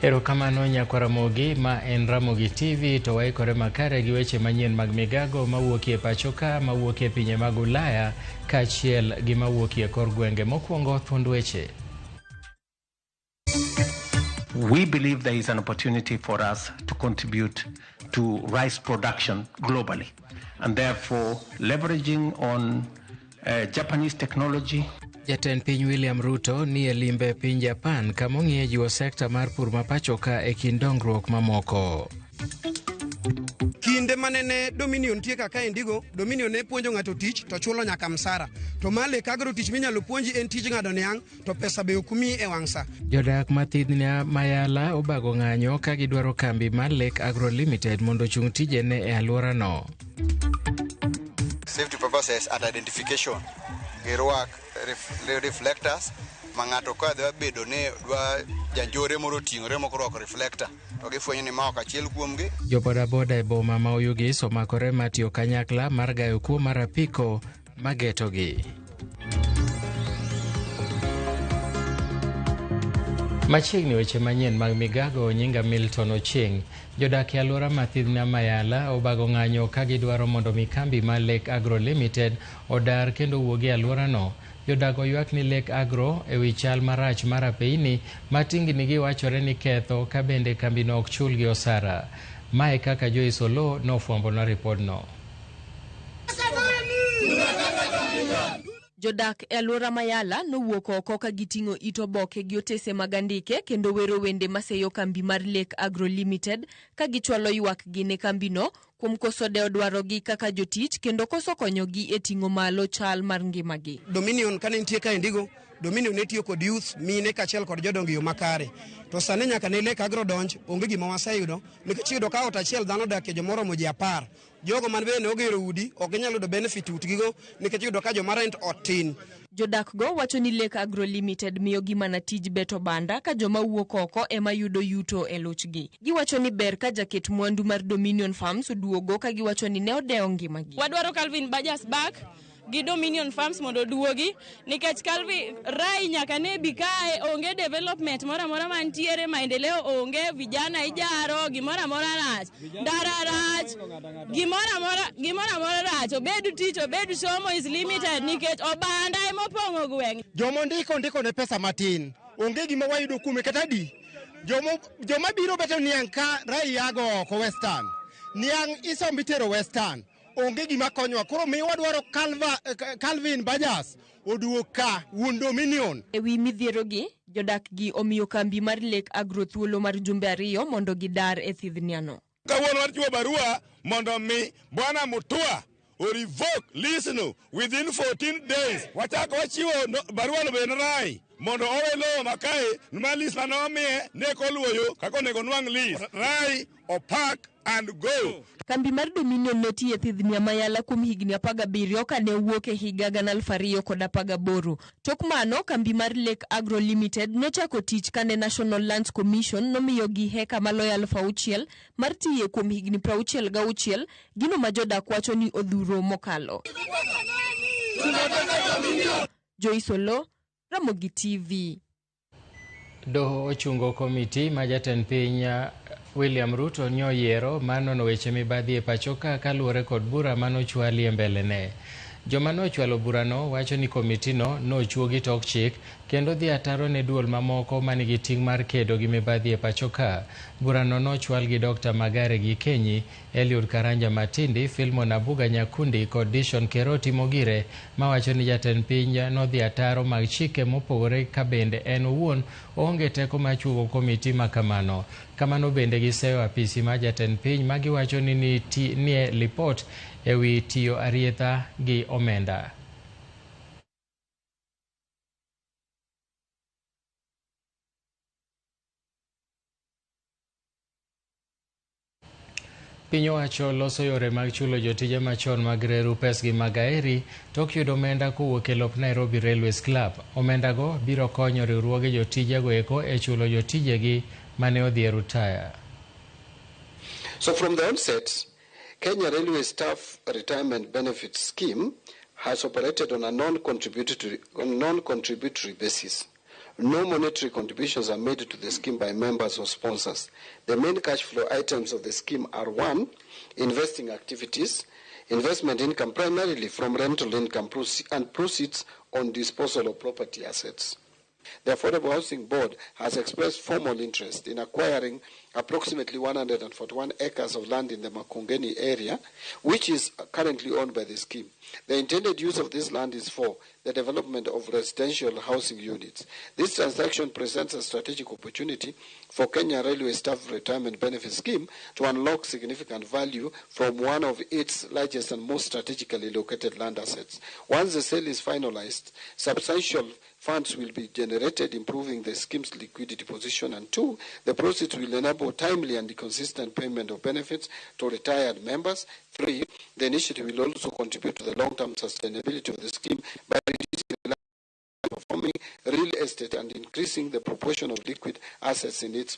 Erokamano nyakwa Ramogi, ma en Ramogi TV to waikore makare gi weche manyien mag migago mawuokie pacho ka, mawuokie pinje mag Ulaya kaachiel gi mawuokie kor gwenge. Mokwongo thuond weche. We believe there is an opportunity for us to contribute to rice production globally, and therefore leveraging on Japanese technology. Jatend piny William Ruto ni e limbe piny Japan kama ong'iye jiwo sekta mar pur ma pacho ka e kind dongruok mamoko. Kinde manene Dominion nitie kaka endigo, Dominion ne puonjo ng'ato tich to chulo nyaka msara. To ma Lake Agro tich minyalo puonji en tij ng'ado niang' to pesa be ok miyi e wang' sa. Jodak mathidhnia Mayala obago ng'anyo ka gidwaro kambi mar Lake Agro Limited mondo ochung tijene e alworano. Safety purposes and identification, girwak reflectors ma ng'ato ka dwa bedo ni dwa janjore moro oting'ore mok orwako reflector to gifwenyo ni ma ok achiel kuomgi. Jobodaboda e boma ma Oyugis omakore matiyo kanyakla mar gayo kuo mar apiko magetogi. Machiegni weche manyien mag migago, nyinga Milton Ochieng. Jodak e alwora ma Thidhna Mayala obago ng'anyo ka gidwaro mondo mi kambi mar Lake Agro Limited odar kendo owuog e alworano. Jodak oywak ni Lake Agro e wi chal marach mar apeyni ma tingni gi wachore ni ketho ka bende kambino ok chulgi osara. Mae kaka Joyce Oloo nofwambonwa ripodno. Jodak e alwora Mayala nowuok oko ka giting'o it oboke gi otese mag andike kendo wero wende maseyo kambi mar Lake Agro Limited ka gichwalo ywakgi ne kambino kuom koso dewo dwarogi kaka jotich kendo koso konyogi e ting'o malo chal mar ngimagi. Dominion kane nitie ka endigo, Dominion ne tiyo kod youth, mine kaachiel kod jodongo e yo makare. To sani nyaka ne Lake Agro donj, onge gima waseyudo nikech iyudo ka ot achiel dhano odakie jomoromo ji 10. Jogo man bende ogero udi ok ginyal yudo benefit utgigo nikech iyudo ka joma rent ot tin. Jodak go wacho ni Lake Agro Limited miyogi mana tij beto banda ka joma wuok oko ema yudo yuto e luchgi. Giwacho ni ber ka jaket mwandu mar Dominion Farms oduogo ka giwacho ni ne odewo ngimagi. Wadwaro Calvin Bajas back gi Dominion Farms mondo oduogi nikech Calvin Rai nyaka ne bi kae, onge development moro amora mantiere, maendeleo onge, vijana ijaro, gimoro amora rach, ndara rach, gimoro amora gimoro amora rach, obed tich, obed somo is limited nikech obanda ema opong'o gweng'. Joma ondiko ondiko ne pesa matin, onge gima wayudo kuome kata adi. Joma biro beto niang' ka raia go oko Western, niang' isombo itero Western, onge gima konyowa. Koro mi wadwaro Calvin Bajas oduog ka wuon Dominion. E wi midhierogi, jodak gi omiyo kambi mar Lake Agro thuolo mar jumbe 2 mondo gidar e thidhniano. Kawuono wachiwo barua mondo mi Bwana Mutua o revoke lease no within 14 days. Wachako wachiwo barua no bende Rai mondo owe lowo ma kae ma lease mane omiye ne ok oluwo yo kaka onego onwang' lease. Rai opak and go. Kambi mar Dominion ne tiyo e thidhnia Mayala kuom higni 17 kane owuok e higa 2018. Tok mano, kambi mar Lake Agro Limited nochako tich kane National Lands Commission nomiyogi heka maloyo 6,000 mar tiye kuom higni 66, gino ma jodak wacho ni odhuro mokalo. Joyce Oloo, Ramogi TV. Doho ochungo komiti ma jatend piny William Ruto nyoyiero mar nono weche mibadhi e pacho ka kaluwore kod bura manochwali e mbelene. Joma nochwalo burano wacho ni komitino nochuogi tok chik kendo dhi ataro ne duol mamoko manigi ting' mar kedo gi mibadhi e pacho ka. Burano nochwal gi Dr. Magare Gikenyi, Eliud Karanja Matindi, Philemon Abuga Nyakundi kod Dishon Keroti Mogire mawacho ni jatend piny nodhi ataro mag chike mopogore ka bende en owuon oonge teko mar chuogo komiti ma kamano. Kamano bende giseyo apisi mar jatend piny ma giwacho ni nie lipot e wi tiyo arietha gi omenda. Piny owacho loso yore mag chulo jotije machon mag reru pesgi mag aeri tok yudo omenda kowuok e lop Nairobi Railways Club. Omendago biro konyo riwruoge jotijego eko e chulo jotijegi mane odhi e rutaya. So from the onset, Kenya Railway Staff Retirement Benefit Scheme has operated on a non-contributory basis. No monetary contributions are made to the scheme by members or sponsors. The main cash flow items of the scheme are 1, investing activities, investment income primarily from rental income and proceeds on disposal of property assets. The Affordable Housing Board has expressed formal interest in acquiring approximately 141 acres of land in the Makongeni area, which is currently owned by the scheme. The intended use of this land is for the development of residential housing units. This transaction presents a strategic opportunity for Kenya Railway Staff Retirement Benefit Scheme to unlock significant value from one of its largest and most strategically located land assets. Once the sale is finalized, substantial funds will be generated, improving the scheme's liquidity position, and 2, the proceeds will enable timely and consistent payment of benefits to retired members. 3, the initiative will also contribute to the long-term sustainability of the scheme by reducing the performing real estate and increasing the proportion of liquid assets in its.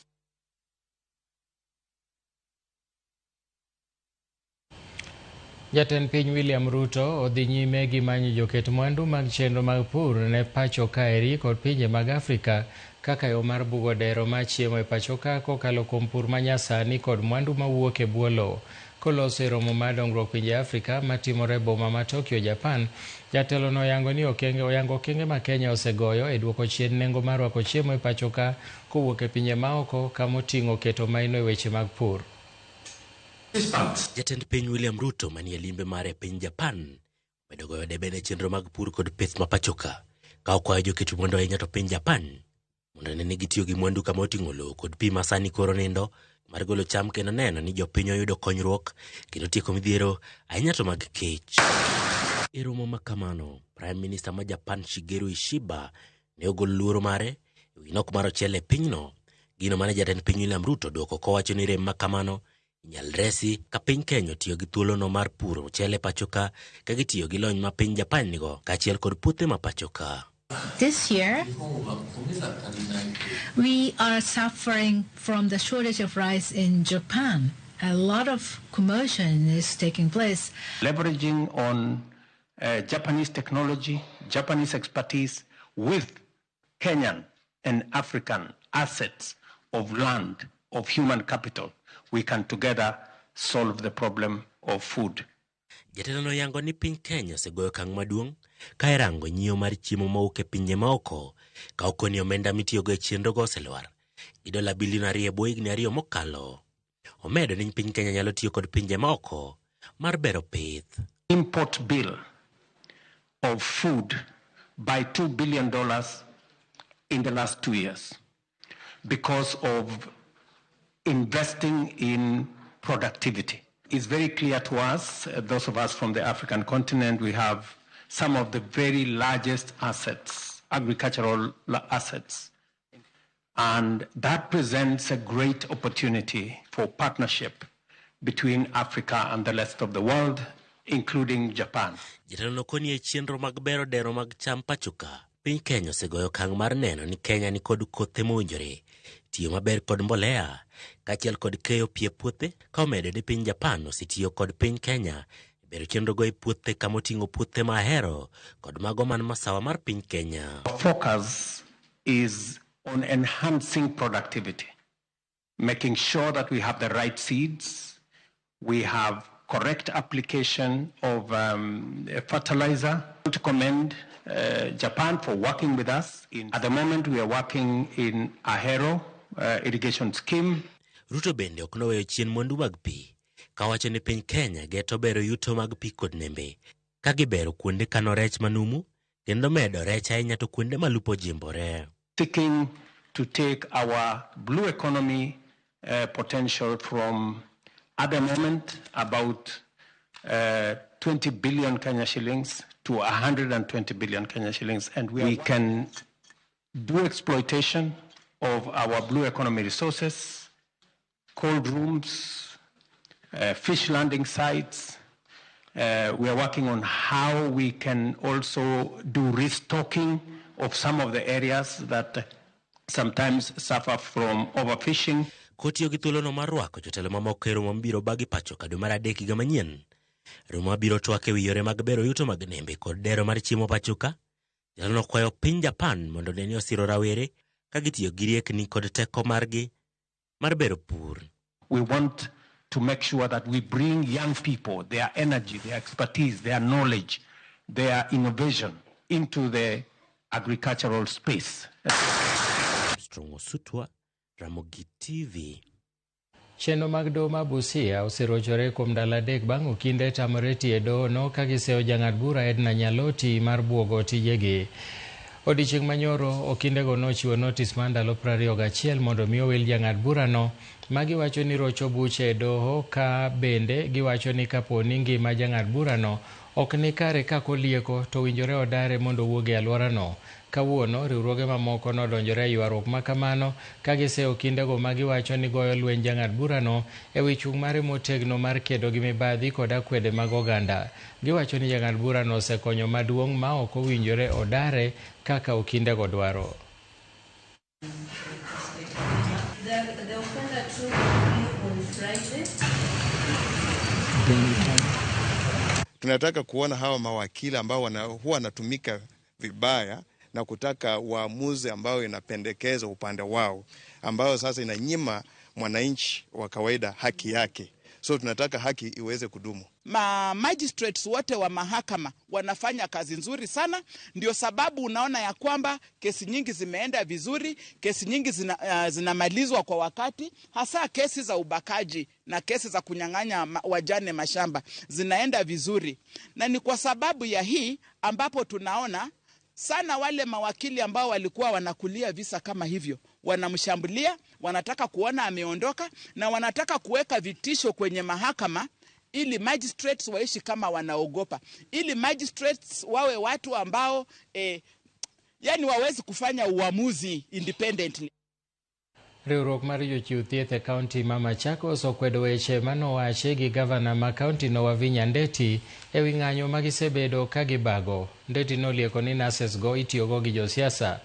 Jatend piny William Ruto odhi nyime gi manyo joket mwandu mag chenro mag pur ne pacho kaeri kod pinje mag Afrika kaka yo mar bugo dero mar chiemo e pacho ka kokalo kuom pur manyasani kod mwandu mawuok e bwo lowo. Koloso e romo mar dongruok pinje Afrika matimore e boma ma Tokyo, Japan, jatelo no oyango ni oyango okenge ma Kenya osegoyo e duoko chien nengo mar rwako chiemo e pacho ka kowuok e pinje maoko kamoting'o keto maino e weche mag pur. Jatend piny William Ruto manie limbe mare e piny Japan omedo goyo debe ne chenro mag pur kod pith ma pacho ka ka okwayo joket mwandu ahinya to piny Japan mondo ne ni gitiyo gi mwandu kama oting'o lowo kod pi ma sani koro nindo mar golo cham kendo neno ni jopiny oyudo konyruok kendo tieko midhiero ahinya to mag kech. E romo ma kamano, Prime Minister ma Japan Shigeru Ishiba ne ogolo luoro mare e wi nok mar ochele e pinyno, gino mane jatend piny William Ruto duoko kowacho ni rem ma kamano inyal resi ka piny Kenya otiyo gi thuolono mar puro ochele pacho ka ka gitiyo gi lony ma piny Japan nigo kaachiel kod puothe ma pacho ka. This year, we are suffering from the shortage of rice in Japan. A lot of commotion is taking place. Leveraging on Japanese technology, Japanese expertise with Kenyan and African assets of land, of human capital, we can together solve the problem of food. Jatelo no yango ni piny Kenya osegoyo okang' maduong' ka irango nyiewo mar chiemo mowuok e pinje maoko ka okoni omenda mitiyogo e chenrogo oselwar gi dola bilion 2 e bwo higni 2 mokalo. Omedo ni piny Kenya nyalo tiyo kod pinje maoko mar bero pith. Import bill of food by $2 billion in the last 2 years because of investing in productivity. It's very clear to us, those of us from the African continent, we have some of the very largest assets, agricultural assets. And that presents a great opportunity for partnership between Africa and the rest of the world, including Japan. Jatelo no koni e chenro mag bero dero mag cham pacho ka, piny Kenya osegoyo okang' mar neno ni Kenya ni kod kothe mowinjore, tiyo maber kod mbolea, kaachiel kod keyo pi e puothe, ka omedo ni piny Japan osetiyo kod piny Kenya e bero chenrogo e puothe kama oting'o puothe ma Ahero kod mago man masawa mar piny Kenya. Our focus is on enhancing productivity, making sure that we have the right seeds, we have correct application of fertilizer. I want to commend Japan for working with us. At the moment, we are working in Ahero irrigation scheme. Ruto bende ok noweyo chien mwandu mag pi, kawacho ni piny Kenya geto bero yuto mag pi kod nembe, ka gibero kuonde kano rech manumu, kendo medo rech ahinya to kuonde malupo jimbore. Seeking to take our blue economy potential from, at the moment, about 20 billion Kenya shillings to 120 billion Kenya shillings, and we can do exploitation of our blue economy resources, cold rooms, fish landing sites. We are working on how we can also do restocking of some of the areas that sometimes suffer from overfishing. Kotiyo gi thuolono mar rwako jotelo mamoko e romo mabiro bagi pacho ka dwe mar adek higa manyien. Romo mabiro twak ewi yore mag bero yuto mag nembe kod dero mar chiemo pacho ka. Jatelono kwayo piny Japan mondo one ni osiro rawere ka gitiyo gi riekni kod teko margi mar bero pur. We want to make sure that we bring young people, their energy, their expertise, their knowledge, their innovation into the agricultural space. Strong Osutwa, Ramogi TV. Chenro mag doho ma Busia oserochore kuom ndalo 3 bang' okinde tamore tiyo e dohono ka giseyo jang'ad bura Edna Nyaloti mar buogo tijegi. Odiechieng' manyoro okindego nochiwo notis mar ndalo 21 mondo mi owil jang'ad burano ma giwacho ni rocho buche e doho, ka bende giwacho ni kapo ni ngima jang'ad burano ok ni kare kaka olieko to owinjore odare mondo owuog e alworano. Kawuono riwruoge mamoko nodonjore e ywaruok ma kamano ka giseyo okindego ma giwacho ni goyo lweny jang'ad burano e wi chung' mare motegno mar kedo gi mibadhi kod akwede mag oganda. Giwacho ni jang'ad burano osekonyo maduong' ma ok owinjore odare kaka okindego dwaro. The offender took on Friday. Tunataka kuona hawa mawakili ambao huwa wanatumika vibaya na kutaka uamuzi ambao inapendekeza upande wao, ambao sasa inanyima mwananchi wa kawaida haki yake. So tunataka haki iweze kudumu. Ma magistrates wote wa mahakama wanafanya kazi nzuri sana, ndio sababu unaona ya kwamba kesi nyingi zimeenda vizuri, kesi nyingi zinamalizwa kwa wakati, hasa kesi za ubakaji na kesi za kunyang'anya wajane mashamba zinaenda vizuri. Na ni kwa sababu ya hii ambapo tunaona sana wale mawakili ambao walikuwa wanakulia visa kama hivyo wanamshambulia, wanataka kuona ameondoka na wanataka kuweka vitisho kwenye mahakama ili magistrates waishi kama wanaogopa, ili magistrates wawe watu ambao yani wawezi kufanya uamuzi independently. Riwruok mar jochiw thieth e kaunti ma Machakos okwedo weche manowachi gi gavana ma kaunti no Wavinya Ndeti e wi ng'anyo ma gisebedo ka gibago. Ndeti nolieko ni nurses go itiyogo gi josiasa.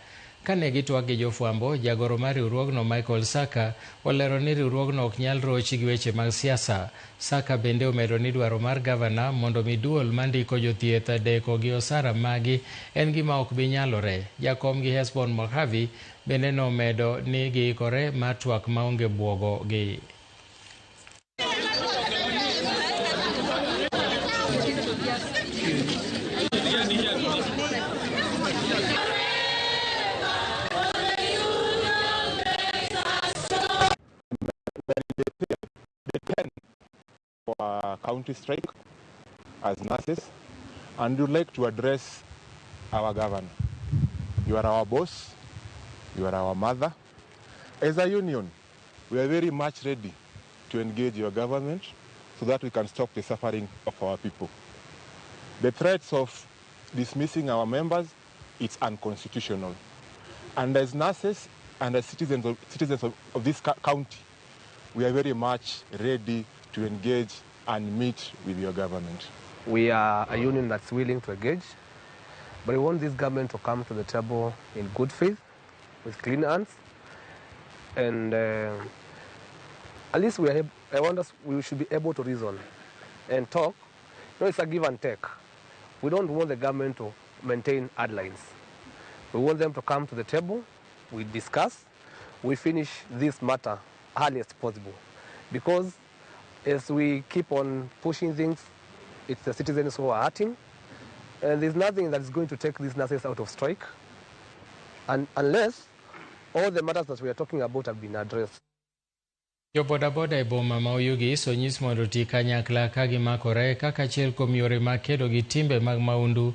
Kane gitwak gi jofwambo, jagoro mar riwruogno Michael Saka olero ni riwruogno ok nyal rochi gi weche mag siasa. Saka bende omedo ni dwaro mar gavana mondo mi duol mandiko jothieth deko gi osara magi en gima ok bi nyalore. Jakom gi Hesbon Mojave bende nomedo ni giikore mar twak maonge buogo gi. County strike as nurses, and we'd like to address our governor. You are our boss, you are our mother. As a union, we are very much ready to engage your government so that we can stop the suffering of our people. The threats of dismissing our members, it's unconstitutional. And as nurses and as citizens of this county, we are very much ready to engage and meet with your government. We are a union that's willing to engage, but we want this government to come to the table in good faith, with clean hands, and at least we should be able to reason and talk. You know, it's a give and take. We don't want the government to maintain hardlines. We want them to come to the table, we discuss, we finish this matter earliest possible, because as we keep on pushing things, it's the citizens who are hurting, and there's nothing that is going to take these nurses out of strike, and unless all the matters that we are talking about have been addressed. Jo bodaboda e boma ma Oyugis onyis mondo oti kanyakla ka gimakore kaka achiel kuom yore mag kedo gi timbe mag maundu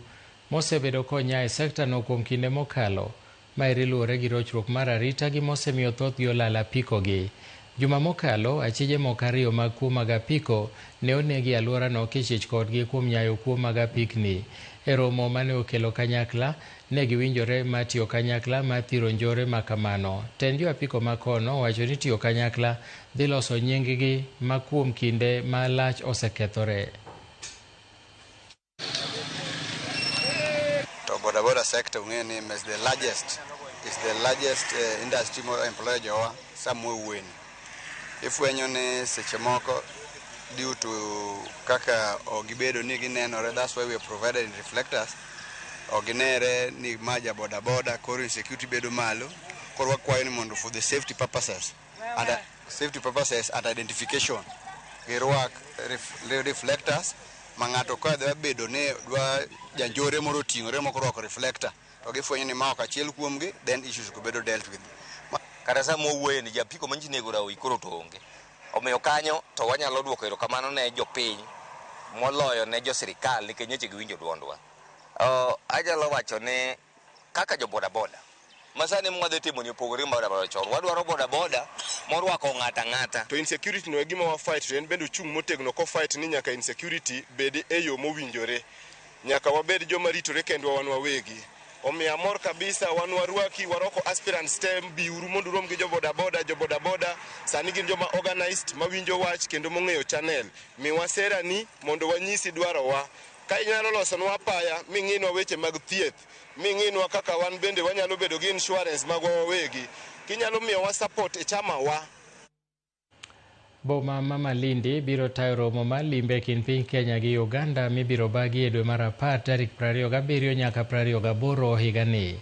mosebedo konya e sekta no kuom kinde mokalo. Maeri luwore gi rochruok mar arita gi mosemiyo thothgi olal apikogi. Juma mokalo, achije moko ariyo mag kuo mag apiko ne onegi e alworano kichich kodgi kuom nyayo kuo mag apikni. E romo mane okelo kanyakla, ne giwinjore mar tiyo kanyakla mar thiro njore ma kamano. Tend jo apiko ma kono owacho ni tiyo kanyakla dhi loso nying-gi ma kuom kinde malach osekethore. To bodaboda sector ung'eyo ni is the largest industry mo employ jowa sama wuoyeni. Ifwenyo ni seche moko due to kaka gibedo ni ginenore, that's why we are provided in reflectors. Oginere ni ma ja bodaboda, koro insecurity bedo malo. Koro wakwayo ni mondo for the safety purposes and identification girwak reflectors ma ng'ato ka dwa bedo ni dwa janjore moro oting'ore mok orwako reflector to gifwenyo ni ma ok achiel kuomgi, then issues go bedo dealt with. Kata sama wawuoye ni japiko manyiso nego rawi koro to onge. Omiyo kanyo to wanyalo duoko erokamano ne jopiny moloyo ne jo sirikal nikech nyocha giwinjo duondwa. Anyalo wacho ni kaka jo bodaboda masani mwadhi timo ni opogore gi bodaboda chon. Wadwaro bodaboda morwako ng'ata ang'ata. To insecurity no e gima wa fight, to en bende ochung' motegno ko fight ni nyaka insecurity bed e yo mowinjore. Nyaka wabed joma ritore kendwa wan wawegi. Omiyo amor kabisa, wan warwaki, warwako aspirants te, biuru mondo urom gi jo bodaboda. Jo bodaboda sani gin joma organized, mawinjo wach kendo mong'eyo channel. Miwa sera ni mondo wanyisi dwarowa. Ka inyalo losonwa apaya, ming'inwa weche mag thieth, ming'inwa kaka wan bende wanyalo bedo gi insurance magwa wawegi, kinyalo miyowa support e chama wa. Boma ma Malindi biro tayo romo mar limbe e kind piny Kenya gi Uganda mibiro bagi e dwe mar 10 tarik 27 nyaka 28 higani.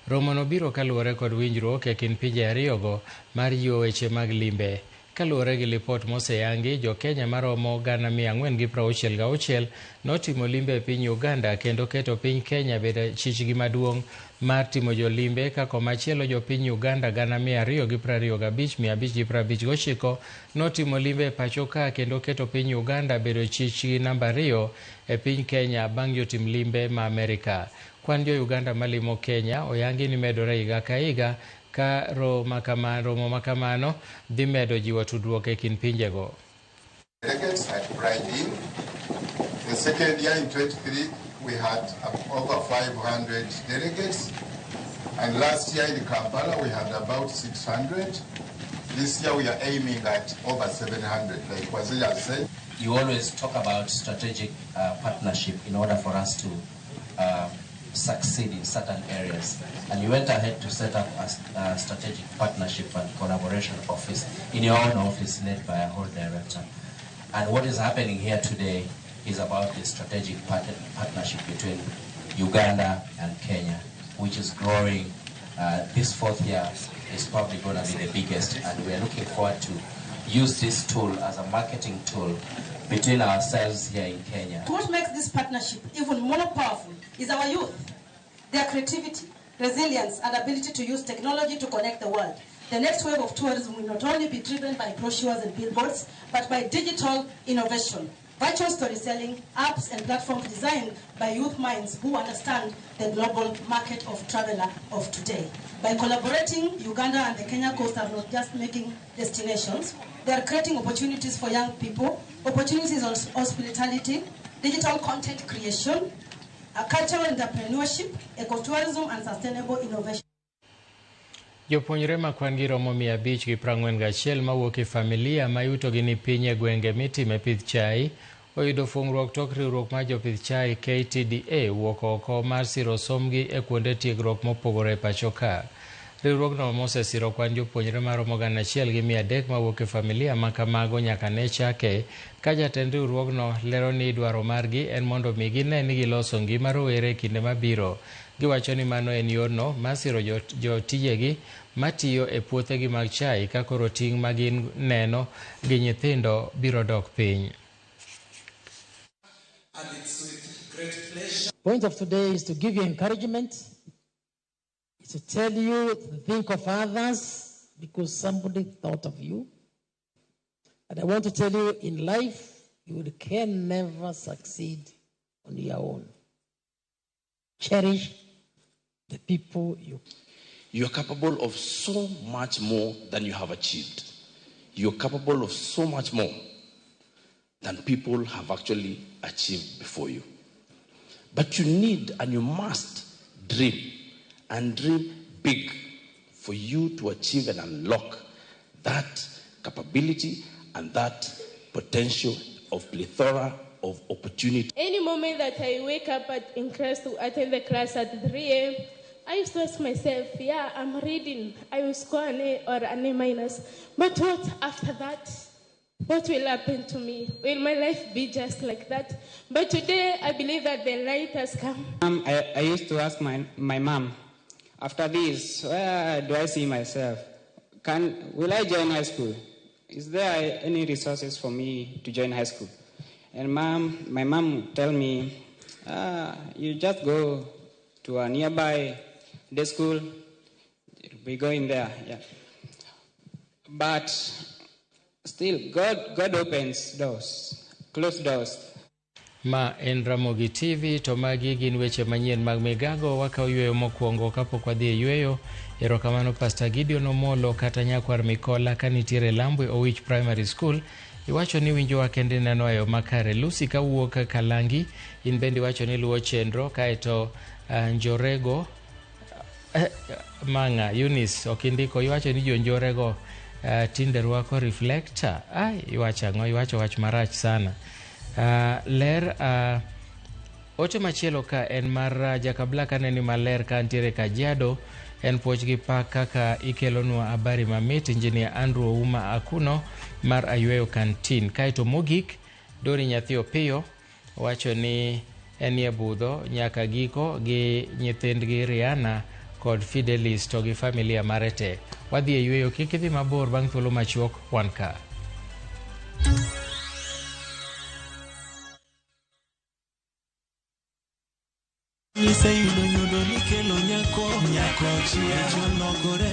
Romono biro kaluwore kod winjruok e kind pinje ariyogo mar jiwo weche mag limbe. Kaluwore gi lipot moseyangi, jo Kenya maromo 466 notimo limbe e piny Uganda kendo keto piny Kenya bedo chichgi maduong' mar timo jolimbe, ka komachielo jopiny Uganda 225,559 notimo limbe e pacho ka kendo keto piny Uganda bedo chichgi namba 2 e piny Kenya bang' jotim limbe ma Amerika. Kwan jo Uganda malimo Kenya oyangi ni medore higa ka higa ka romo makamano dhi medo jiwo tudruok e kind pinjego. Delegates at Pride Inn. The second year in 23, we had over 500 delegates. And last year in Kampala, we had about 600. This year we are aiming at over 700, like Waziri has said. You always talk about strategic partnership in order for us to succeed in certain areas, and you went ahead to set up a strategic partnership and collaboration office in your own office led by a whole director. And what is happening here today is about the strategic partnership between Uganda and Kenya, which is growing. This fourth year is probably going to be the biggest, and we are looking forward to use this tool as a marketing tool between ourselves here in Kenya. What makes this partnership even more powerful is our youth, their creativity, resilience, and ability to use technology to connect the world. The next wave of tourism will not only be driven by brochures and billboards, but by digital innovation, virtual storytelling, apps and platforms designed by youth minds who understand the global market of traveler of today. By collaborating, Uganda and the Kenya coast are not just making destinations, they are creating opportunities for young people, opportunities on hospitality, digital content creation, cultural entrepreneurship, ecotourism, and sustainable innovation. Jopuonjre ma kwan gi romo 541 mawuok e familia ma yutogi ni piny e gwenge mitime pith chai oyudo fungruok tok riwruok mar jopith chai KTDA wuok oko mar siro sombgi e kuonde tiegruok mopogore e pacho ka. Riwruogno mosesiro kwan jopuonjre maromo 1,300 mawuok e familia ma kamago nyaka ne chake, ka jatend riwruogno lero ni dwaro margi en mondo mi gine ni giloso ngima rowere e kinde mabiro. Giwacho ni mano en yorno mar siro jotijegi matiyo e puothegi mag chai ka koro ting' ma gin neno gi nyithindo biro dok piny. Point of today is to give you encouragement, to tell you to think of others because somebody thought of you. And I want to tell you, in life, you can never succeed on your own. Cherish the people you. You are capable of so much more than you have achieved. You're capable of so much more than people have actually achieved before you. But you need and you must dream, and dream big, for you to achieve and unlock that capability and that potential of plethora of opportunity. Any moment that I wake up in class to attend the class at 3 a.m., I used to ask myself, yeah, I'm reading, I will score an A or an A minus. But what after that? What will happen to me? Will my life be just like that? But today, I believe that the light has come. I used to ask my mom, after this, where do I see myself? Will I join high school? Is there any resources for me to join high school? And my mom would tell me, you just go to a nearby day school, we go in there, yeah. But still, God opens doors, closed doors. Ma en Ramogi TV to magi gin weche manyien mag migago. Wakaw yweyo mokwongo kapok wadhi e yweyo. Erokamano Pastor Gideon Omolo kata nyakwar Mikola kanitiere Lambwe Owich Primary School. Iwacho ni winjowa kende neno e yo makare. Lucy kawuok Kalangi, in bende iwacho ni luwo chenro. Kaeto Njorego Manga Eunice okindiko, iwacho ni jo Njorego tinde rwako reflector. Ai, iwacho ang'o? Iwacho wach marach sana. Ler ote machielo ka en mar Jakabla kaneni maler ka ntiere Kajiado. En puoch gi pak kaka ikelonwa habari mamit. Engineer Andrew Ouma Akuno mar Ayweyo Canteen. Kaeto mogik Dori Nyathi Opiyo wacho ni enie budho nyaka giko gi nyithindgi Rihanna kod Fidelis to gi familia mare te. Wadhi e yweyo, kik idhi mabor, bang' thuolo machuok wan ka. Iseyudo nyodo nikelo nyako, nyako chia cholokore,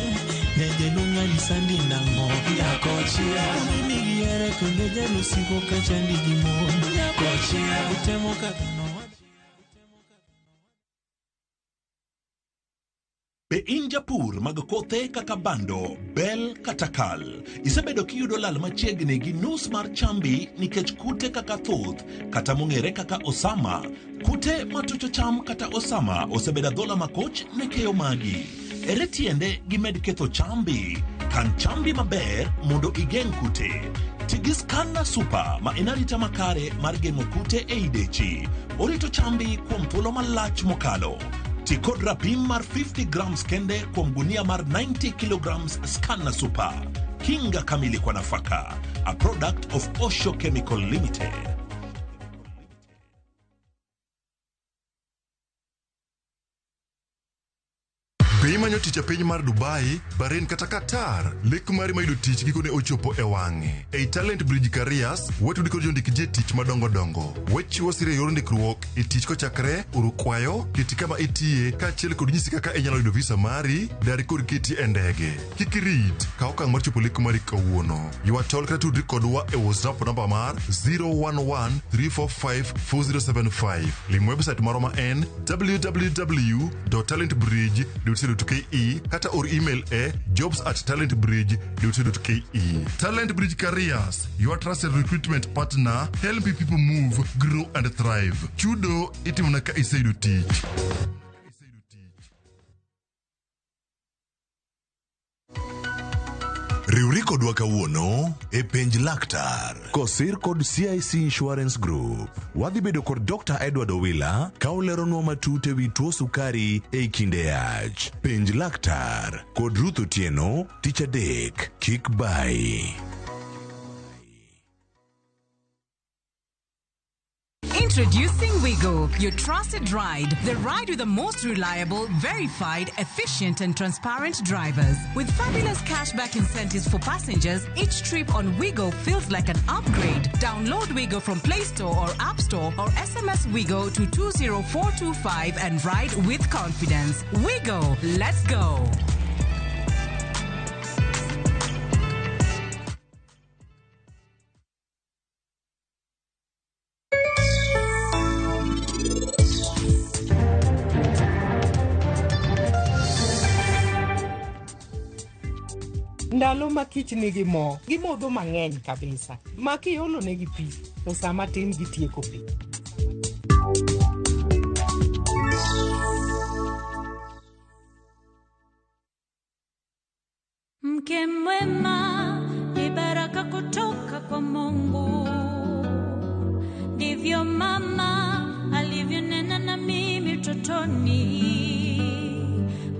nyajaluong' alisandi nang'o, nyako chia nigi here kendo jalusigo kachandi gi mon, nyako chia utemo kaka Be in japur mag kothe kaka bando, bel kata kal? Isebedo kiyudo lal machiegni gi nus mar chambi nikech kute kaka thuth kata mong'ere kaka osama. Kute matucho cham kata osama osebedo adhola makoch ne keyo magi. Ere tiende gimed ketho chambi? Kan chambi maber mondo igeng' kute. Ti gi Scanner Super ma en arita makare mar geng'o kute ei dechi. Orito chambi kuom thuolo malach mokalo. Ti kod rapim mar 50 grams kende kuom gunia mar 90 kilograms Scanner Super. Kinga kamili kwa nafaka. A product of Osho Chemical Limited. Be imanyo tich e piny mar Dubai, Bahrain kata Qatar? Lek mari mar yudo tich gikone ochopo e wang'e. Ei Talent Bridge Careers, watudi kod jondik ji e tich madongo dongo. Wachiwo sir e yor ndikruok e tich kochakre oro kwayo, keti kama itiye, kaachiel kod nyisi kaka inyalo yudo visa mari, dar kod keti e ndege. Kik irit, kaw okang' mar chopo lek mari kawuono. Ywa tol kata tudri kodwa e WhatsApp namba mar 011 345 4075. Lim website marwa ma en www.talentbridge.co.ke kata or email e jobs@talentbridge.co.ke. Talent Bridge Careers, your trusted recruitment partner, helping people move, grow and thrive. Chudo itimona ka iseyudo tich. Riwri kodwa kawuono e penj laktar kosir kod CIC Insurance Group. Wadhi bedo kod Dr. Edward Owila ka oleronwa matut ewi tuo sukari ei kinde yach. Penj laktar kod Ruth Otieno tich adek kik bai. Introducing Wigo, your trusted ride. The ride with the most reliable, verified, efficient, and transparent drivers. With fabulous cashback incentives for passengers, each trip on Wigo feels like an upgrade. Download Wigo from Play Store or App Store or SMS Wigo to 20425 and ride with confidence. Wigo, let's go. Ndalo ma kich nigi mo, gimodho mang'eny kabisa. Ma kiolo negi pi, to sama tin gitieko pi. Mke mwema ni baraka kutoka kwa Mungu, ndivyo mama alivyonena na mimi utotoni.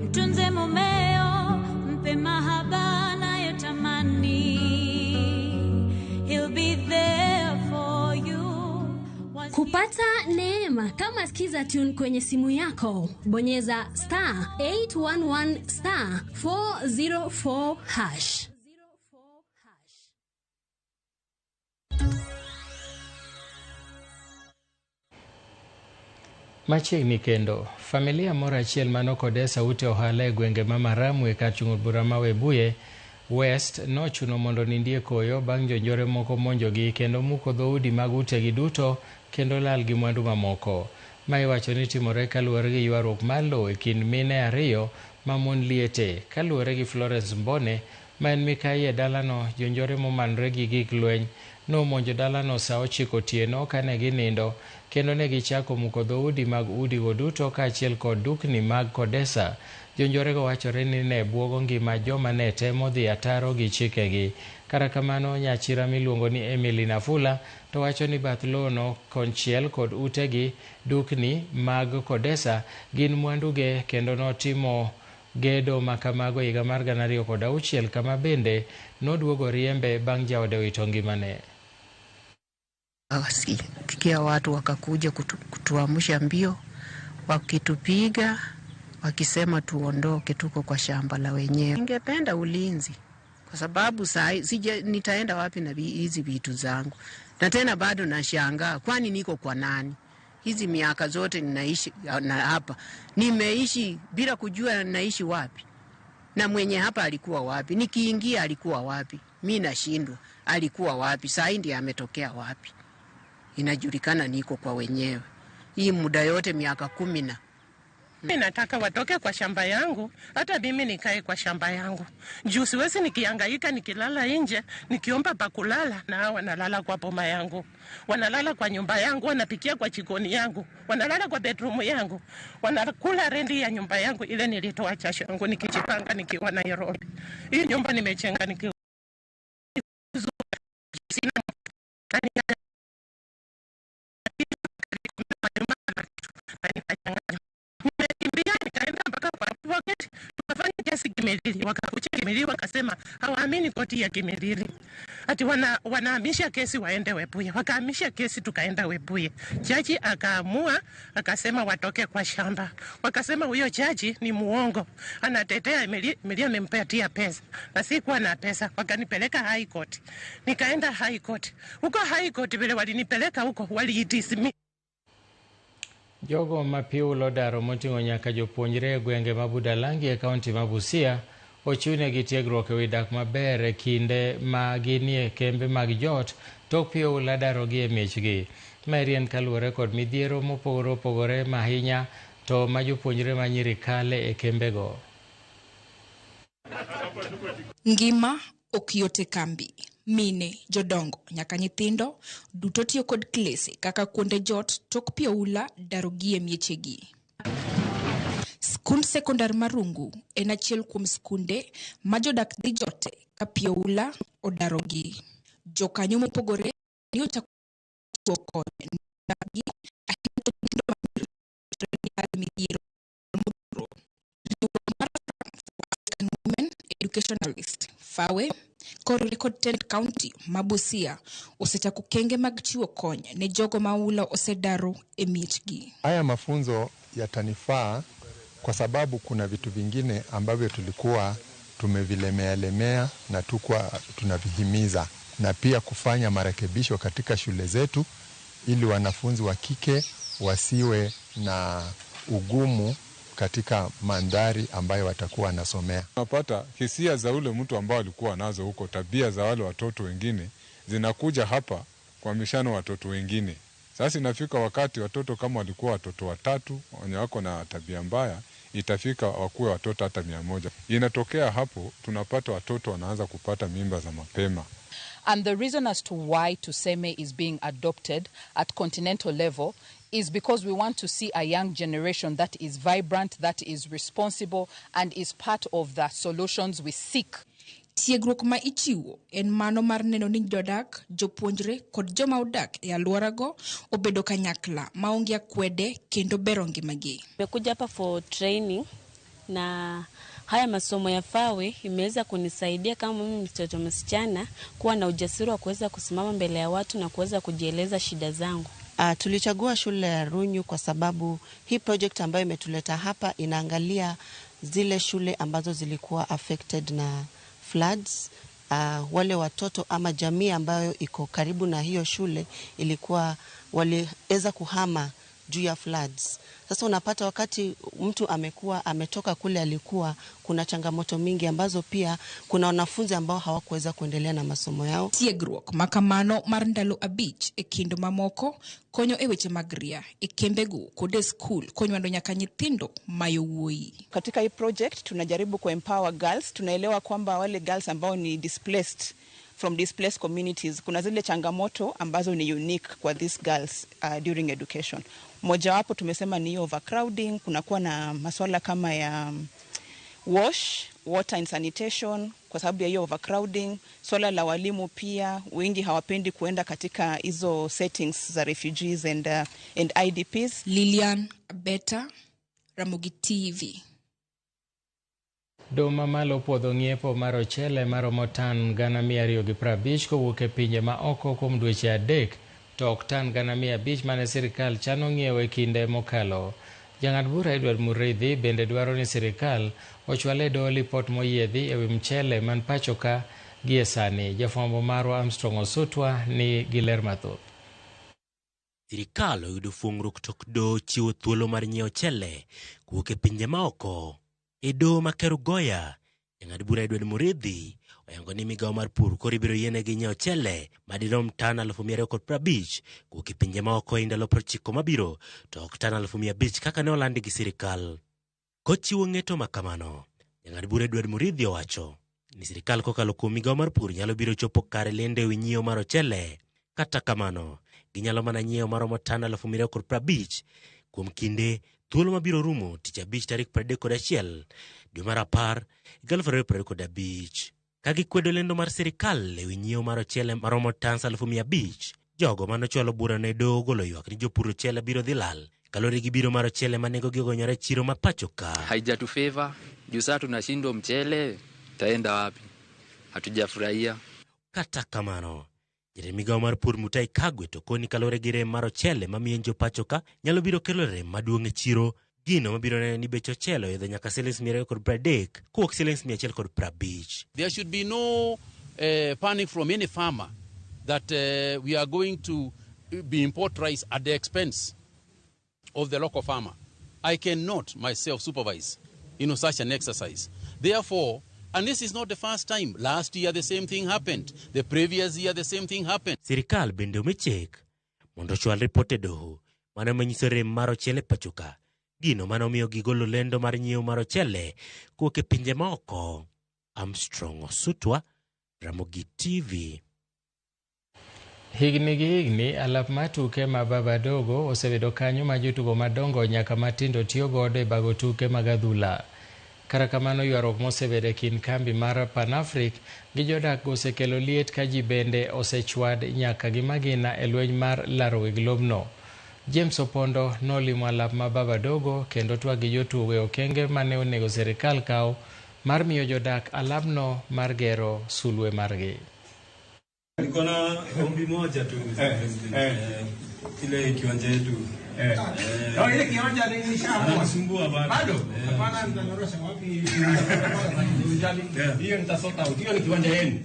Mtunze mumeo, mpe mahaba anayotamani. He'll be there for you. Kupata neema kama Skiza Tune kwenye simu yako, bonyeza star 811 star 404 hash. Machiegni kendo, familia moro achiel manokodesa ute ohala e gwenge ma Maramu e kar chung' od bura ma Webuye West nochuno mondo nindie koyo bang' jonjore moko monjogi kendo muko dhoudi mag utegi duto kendo lal gi mwandu mamoko. Ma iwacho ni timore kaluwore gi ywaruok mar lowo e kind mine ariyo ma mon liete. Kaluwore gi Florence Mbone, ma en mikai e dalano, jonjore momanore gi gik lweny nomonjo dalano saa 9 otieno kane ginindo kendo ne gichako muko dhoudi mag udigo duto kaachiel kod dukni mag Kodesa. Jonjorego wachore ni ne buogo ngima joma ne temo dhi ataro gi chikegi. Kata kamano, nyachira miluongo ni Emily Nafula to wacho ni bath lowono konchiel kod utegi dukni mag Kodesa gin mwanduge kendo notimo gedo makamago higa mar 2006 kama bende noduogo riembe bang' jaode wito ngimane. Sikia watu wakakuja kutuamsha mbio, wakitupiga wakisema tuondoke, tuko kwa shamba la wenyewe. Ningependa ulinzi kwa sababu saa nitaenda wapi na hizi vitu zangu? Na tena bado nashangaa, kwani niko kwa nani? Hizi miaka zote ninaishi na hapa, nimeishi bila kujua naishi wapi, na mwenye hapa alikuwa wapi, nikiingia alikuwa wapi, mi nashindwa alikuwa wapi, saa hii ndiye ametokea wapi. Inajulikana niko kwa wenyewe hii muda yote miaka 10 na mimi nataka watoke kwa shamba yangu, hata mimi nikae kwa shamba yangu. Juu siwezi nikihangaika nikilala nje, nikiomba pa kulala, na hao wanalala kwa boma yangu. Wanalala kwa nyumba yangu, wanapikia kwa jikoni yangu, wanalala kwa bedroom yangu, wanakula rendi ya nyumba yangu ile nilitoa jasho yangu nikijipanga nikiwa Nairobi. Hii nyumba nimechenga nikiwa sina tukafanya kesi Kimilili, wakakuja Kimilili wakasema hawaamini koti ya Kimilili, ati wanahamisha kesi waende Webuye. Wakahamisha kesi tukaenda Webuye. Jaji akaamua akasema watoke kwa shamba. Wakasema huyo jaji ni muongo, anatetea Emilia amempatia pesa na sikuwa na pesa. Wakanipeleka High Court, nikaenda High Court. Huko High Court vile walinipeleka huko waliidismiss. Jogo ma pi ulo daro moting'o nyaka jopuonjre e gwenge ma Budalangi e kaunti ma Busia ochiwnegi tiegruok ewi dak maber e kinde ma ginie kembe mag jot tok pi oula darogi e miechgi. Maeri en kaluwore kod midhiero mopogore opogore ma ahinya to ma jopuonjre ma nyiri kale e kembego. Ngima ok yot e kambi. Mine, jodongo, nyaka nyithindo duto tiyo kod klese kaka kuonde jot tok pi oula darogi e miechegi. Skund sekondar Marungu en achiel kuom skunde ma jodak dhi jote ka pi oula odarogi. Jokanyo mopogore ni ochako chiwo kony ne ahinya to nyithindo ma nyiri midhiero modhuro. Riwruok mar for African Women Educationalist FAWE koriwore kod tend kaunti ma Busia osechako kenge mag chiwo kony ne jogo ma oula osedaro e miechgi. Haya mafunzo yatanifaa kwa sababu kuna vitu vingine ambavyo tulikuwa tumevilemealemea na tukua tunavihimiza, na pia kufanya marekebisho katika shule zetu ili wanafunzi wa kike wasiwe na ugumu katika mandhari ambayo watakuwa wanasomea. Unapata hisia za ule mtu ambao alikuwa nazo huko, tabia za wale watoto wengine zinakuja hapa kwa mishano watoto wengine. Sasa inafika wakati watoto kama walikuwa watoto watatu wenye wako na tabia mbaya, Itafika wakuwe watoto hata 100. Inatokea hapo tunapata watoto wanaanza kupata mimba za mapema. And the reason as to why Tuseme is being adopted at continental level is because we want to see a young generation that is vibrant, that is responsible, and is part of the solutions we seek. Tiegruok ma ichiwo en mano mar neno ni jodak, jopuonjre kod joma odak e alworago obedo kanyakla maonge akwede kendo bero ngimagi. Nimekuja hapa for training na haya masomo ya FAWE imeweza kunisaidia kama mimi mtoto msichana kuwa na ujasiri wa kuweza kusimama mbele ya watu na kuweza kujieleza shida zangu. Tulichagua shule ya Runyu kwa sababu hii project ambayo imetuleta hapa inaangalia zile shule ambazo zilikuwa affected na floods. Wale watoto ama jamii ambayo iko karibu na hiyo shule ilikuwa waliweza kuhama juu ya floods. Sasa unapata wakati mtu amekuwa ametoka kule alikuwa, kuna changamoto mingi ambazo pia kuna wanafunzi ambao hawakuweza kuendelea na masomo yao. Tiegruok makamano mar ndalo 5 e kind mamoko konyo e weche mag ria e kembego kod e skul konywando nyaka nyithindo mayowuoyi. Katika hii project tunajaribu kuempower girls. Tunaelewa kwamba wale girls ambao ni displaced from displaced communities, kuna zile changamoto ambazo ni unique kwa these girls during education. Mojawapo tumesema ni overcrowding, kunakuwa na masuala kama ya wash, water and sanitation kwa sababu ya hiyo overcrowding. Swala la walimu pia, wengi hawapendi kuenda katika hizo settings za refugees and IDPs. Lilian Beta, Ramogi TV. Doho mamalo opuodho ng'iepo mar ochele maromo tan 250,000 kowuok e pinje ma oko kuom dweche 3 to ok tan 500,000 mane sirikal chano ng'iewo e kinde mokalo. Jang'ad bura Edward Muriithi bende dwaro ni sirikal ochwal e doho lipot moyiedhi ewi mchele man pacho ka gie sani. Jafwambo marwa Armstrong Osutwa ni gi ler mathoth. Sirikal oyudo fuong'ruok tok doho chiwo thuolo mar nyiewo ochele kowuok e pinje maoko. E doho ma Kerugoya, jang'ad bura Edward Muriithi oyango ni migawo mar pur koro ibiro yienegi nyiewo ochele madirom tan 250,000 kowuok e pinje maoko e ndalo 90 mabiro to ok tan 500,000 kaka ne olandi gi sirikal. Kochiwo ng'eto makamano, jang'ad bura Edward Muriithi owacho ni sirikal kokalo kuom migawo mar pur nyalo biro chopo kare lendo ewi nyiewo mar ochele. Kata kamano, ginyalo mana nyiewo maromo tan 250,000 kuom kinde thuolo mabiro rumo tich abich tarik 31 dwe mar 10 2025. Ka gikwedo lendo mar sirikal ewi nyiewo mar ochele maromo tans 500,000, jogo manochwalo burano e doho ogolo ywak ni jopur ochele biro dhi lal kaluwore gi biro mar ochele ma nengogi ogonyore e chiro ma pacho ka. Haijatufeva juu sasa tunashindwa mchele taenda wapi? Hatujafurahia. Kata kamano, jatend migawo mar pur Mutahi Kagwe to koni kaluwore gi rem mar ochele mamiyo jo pacho ka nyalo biro kelo rem maduong' e chiro, gino mabiro neno ni bech ochele oidho nyaka silings 230 kowuok silings 150. There should be no panic from any farmer that we are going to be import rice at the expense of the local farmer. I cannot myself supervise, such an exercise. Therefore, and this is not the first time. Last year the same thing happened. The previous year the same thing happened. Sirikal bende omi chik mondo ochwal ripot e doho mano manyiso rem mar ochele pacho ka, gino mane omiyo gigolo lendo mar nyiewo mar ochele kowuok e pinje maoko. Armstrong Osutwa, Ramogi TV. Higni gi higni, alap mar tuke ma Baba Dogo osebedo kanyo ma jotugo madongo nyaka matindo tiyo godo e bago tuke mag adhula. Kata kamano, ywaruok mosebedo e kind kambi mar Panafric gi jodak osekelo liet ka ji bende osechwad nyaka gi magina e lweny mar laro weg lobno. James Opondo nolimo alap ma Baba Dogo kendo twak gi jotugo e okenge mane onego sirikal kaw mar miyo jodak alapno mar gero sulwe margi. Niko na ombi moja tu Mr. President. Ile kiwanja yetu. Oh, ile kiwanja nilishaamua. Ananisumbua bado. Bado? Hapana, nitanyorosha wapi? Hiyo nitasort out. Hiyo ni kiwanja yenu.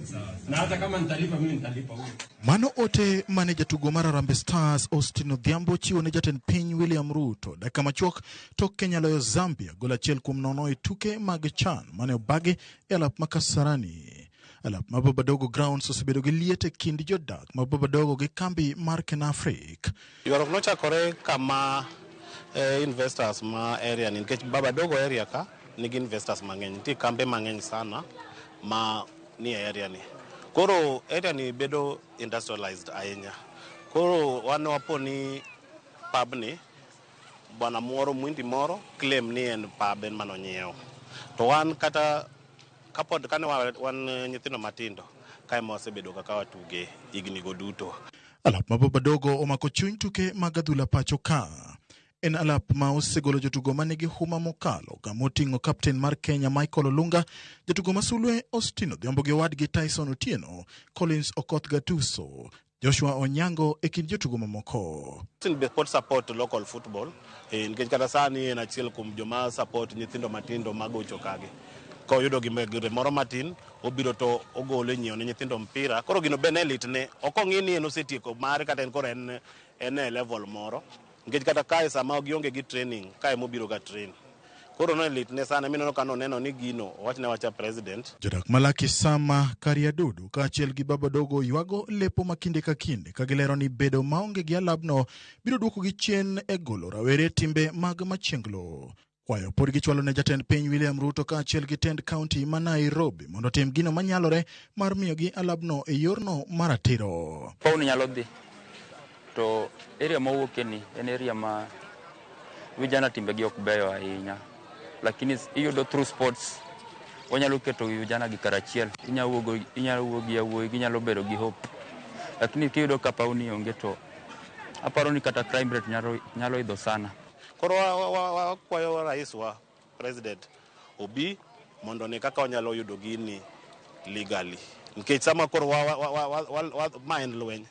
Na hata kama nitalipa mimi nitalipa huyo. Mano ote mane jatugo mar Harambee Stars Austin Odhiambo chiwo ne jatend piny William Ruto dakika machuok tok Kenya loyo Zambia gol 1-0 e tuke mag CHAN mane obagi e alap ma Kasarani. Alap ma Babadogo Grounds osebedo gi liet e kind jodak ma Babadogo gi kambi mar Kenafric. Ywaruok nochakore kama Investors ma area ni nikech Baba Dogo area ka nigi investors mang'eny, nitie kambe mang'eny sana ma ni e area ni. Koro area ni bedo industrialized ahinya. Koro wan wapo ni pub ni bwana moro mwindi moro claim ni en pub en manonyiewo. To wan kata kapod kane wan nyithindo matindo kae ma wasebedo kaka watuge higni go duto. Alap ma Baba Dogo omako chuny tuke mag adhula pacho ka. En alap ma osegolo jotugo manigi huma mokalo kama oting'o kapten mar Kenya Michael Olunga, jatugo ma sulwe Austin Odhiambo gi owadgi Tyson Otieno, Collins Okoth Gatuso, Joshua Onyango e kind jotugo mamoko. Austin be pod support local football nikech kata sani en achiel kuom joma support nyithindo matindo magocho kagi. Koyudo gimoro moro matin obiro to ogolo nyiewo ne nyithindo mpira. Koro gino be ne litne, ok ong'i ni en osetieko mare kata en koro en e level moro. Nikech kata kae sama gionge gi training, kae mobiro ga train. Koro no litne sana mineno ka noneno ni gino owachne wacha president. Jodak Malaki Sama Kariadudu kaachiel gi Baba Dogo ywago lepo ma kinde ka kinde ka gilero ni bedo maonge gi alabno biro duokogi chien e golo rawere timbe mag machienglo. Kwayo pod gichwalo ne jatend piny William Ruto kaachiel gi tend kaunti ma Nairobi mondo otim gino manyalore mar miyogi alabno e yorno maratiro. Pauni nyalo dhi to area mawuoke ni en area ma vijana timbegi ok beyo ahinya, lakini iyudo through sports wanyalo keto vijana gi karachiel, inyalo wuo gi yawuoyi, ginyalo bedo gi hope, lakini kiyudo ka pauni onge to aparo ni kata crime rate nyalo idho sana. Koro wakwayo rais wa president obi mondo ne kaka wanyalo yudo gini legally. Nikech sama koro ma en lweny.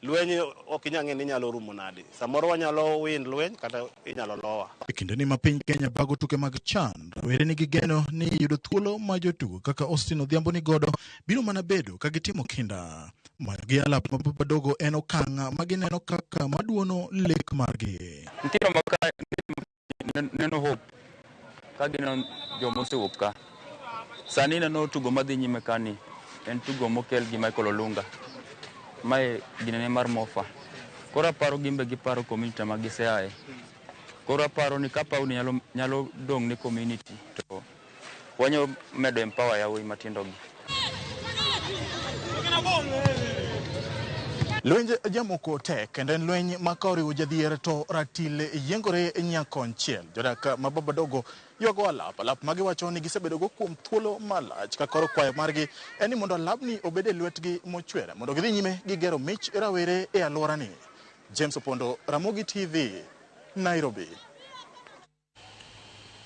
Lweny ok inyal ng'e ni inyalo rumo nade. Samoro wanyalo win lweny kata inyalo lowa. E kindeni ma piny Kenya bago tuke mag CHAN, rawere nigi geno ni yudo thuolo ma jotugo kaka Austin Odhiambo ni godo biro mana bedo ka gitimo kinda. Mayo gi alap ma Baba Dogo en okang' ma gineno kaka maduono lek margi. Nyithindo ma ka neno hope ka gineno joma osewuok ka. Sani neno tugo madhi nyime kani en tugo mokel gi Michael Olunga. Mae ginene mar Mofa. Koro aparo gimbe giparo community ma giseaye. Koro aparo ni ka pauni nyalo dong' ne community to wanyalo medo empower yawuoyi matindo gi. Lwenj jamoko tek kendo en lweny ma ka oriwo jadhier to ratil yiengore nyakonchiel. Jodak ma Baba Dogo ywago alap ma giwacho ni gisebedogo kuom thuolo malach ka koro kwayo margi en ni mondo alabni obed e lwetgi mochwere mondo gidhi nyime gi gero mich rawere e alworani. James Opondo, Ramogi TV, Nairobi.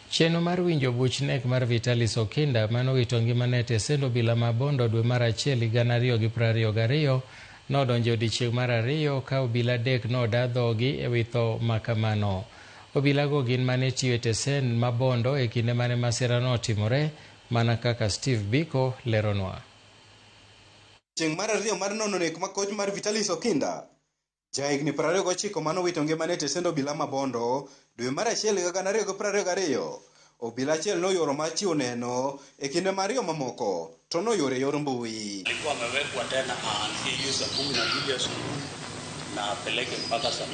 Chenro mar winjo buch nek mar Vitalis Okinda manowito ngimane e tesend obila ma Bondo dwe mar 1 2022 nodonjo e odiechieng' mar 2 ka obila 3 noda dhogi e wi tho makamano. Obilago gin mane tiyo e tesen ma Bondo e kinde mane masira notimore, mana kaka Steve Biko leronwa. Chieng' mar 2 mar nono nek makoch mar Vitalis Okinda, jahigni 29 manowito ngimane e tesend obila ma Bondo dwe mar 1 2022. Obila achiel noyuoro mar chiwo neno e kinde mar ariyo mamoko to noyuoro e yor mbui. Alikuwa amewekwa tena aanzie hiyo saa 12 asubuhi na apeleke mpaka saa 12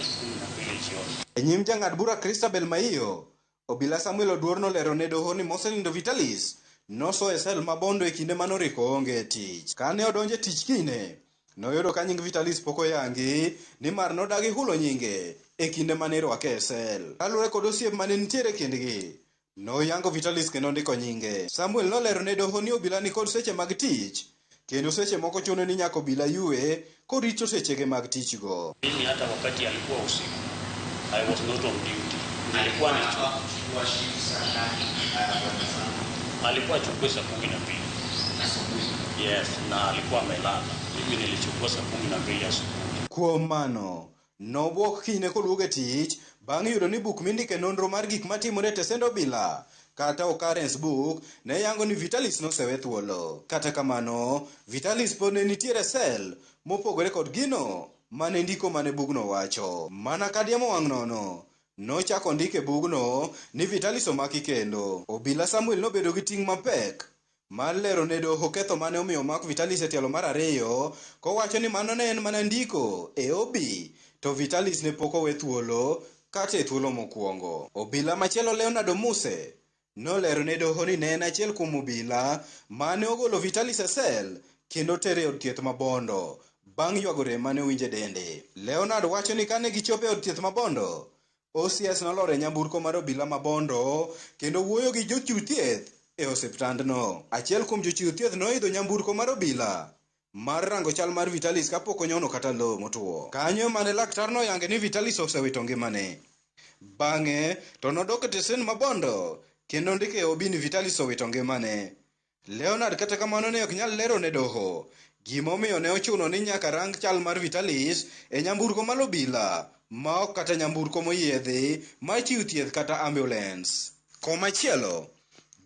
jioni. E nyim jang'ad bura Christabel Maiyo, obila Samuel Oduor nolero ne doho ni mosenindo Vitalis noso e sel ma Bondo e kinde manoriko onge e tich. Kane odonjo e tich kine, noyudo ka nying Vitalis pok oyangi nimar nodagi hulo nyinge e kinde mane irwake e sel. Kaluwore kod osiep mane nitiere kindgi, noyango Vitalis kendo ndiko nyinge. Samuel nolero ne doho ni obila ni kod seche mag tich kendo seche moko chuno ni nyaka obila yue korito sechege mag tichgo. Mimi hata wakati alikuwa usiku, I was not on duty. Nilikuwa alikuwa achukue saa 12. Yes, na alikuwa amelala. Mimi nilichukua saa 12 asubuhi. Kuom mano, nobwok kinyne koduogo e tich bang' yudo ni buk mindike nonro mar gik matimore e tesend obila kata occurrence book ne yango ni Vitalis nosewe thuolo. Kata kamano, Vitalis pod ne nitiere sel mopogore kod gino mane ndiko mane bugno wacho. Mana ka diemo wang' nono, nochako ndike bugno ni Vitalis omaki kendo. Obila Samuel nobedo gi ting' mapek mar lero ne doho ketho mane omiyo omak Vitalis e tielo mar 2 kowacho ni mano ne en mana ndiko e obi to Vitalis ne pok owe thuolo kata e thuolo mokwongo. Obila machielo Leonard Omuse nolero ne doho ni ne en achiel kuom obila mane ogolo Vitalis e sel kendo tere e od thieth ma Bondo bang' ywago rem mane owinjo e dende. Leonard wacho ni kane gichopo e od thieth ma Bondo, OCS nolor e nyamburko mar obila ma Bondo kendo wuoyo gi jochiw thieth e osiptandno. Achiel kuom jochiw thieth noidho nyamburko mar obila mar rango chal mar Vitalis kapok onyono kata lowo motwo. Kanyo mane laktarno oyange ni Vitalis osewito ngimane. Bang'e to nodok e tesen ma Bondo kendo ndiko e OB ni Vitalis owito ngimane. Leonard kata kamano ne ok nyal lero ne doho gimomiyo ne ochuno ni nyaka rang chal mar Vitalis e nyamburko mar obila ma ok kata nyamburko moyiedhi mar chiwo thieth kata ambulance. Komachielo,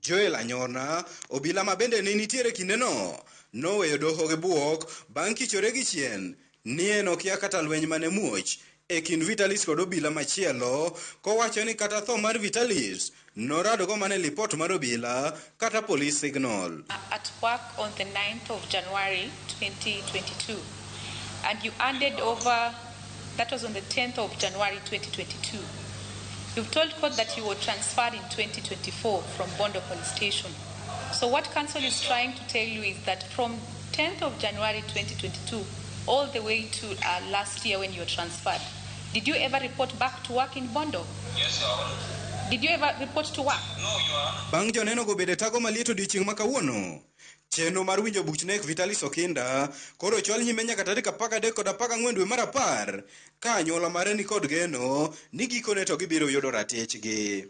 Joel Anyona, obila ma bende ne nitiere kindeno, noweyo doho gi buok bang' kichore gi chien ni en okia kata lweny mane muoch e kind Vitalis kod obila machielo kowacho ni kata tho mar Vitalis noradogo mana e lipot mar obila kata police signal. At work on the 9th of January 2022, and you handed over, that was on the 10th of January 2022. You've told court that you were transferred in 2024 from Bondo Police Station. So what counsel is trying to tell you is that from 10th of January 2022 all the way to last year when you were transferred, did you ever report back to work in Bondo? Yes, Your Honor. Did you ever report to work? No, Your Honor. Bang' joneno go bedo e tago maliet odiochieng' ma kawuono, chenro mar winjo buch nek Vitalis Okinda koro ochwal nyime nyaka tarik 13 kod 14 dwe mar 10 ka anyuola mare ni kod geno ni gikone to gibiro yudo ratichgi.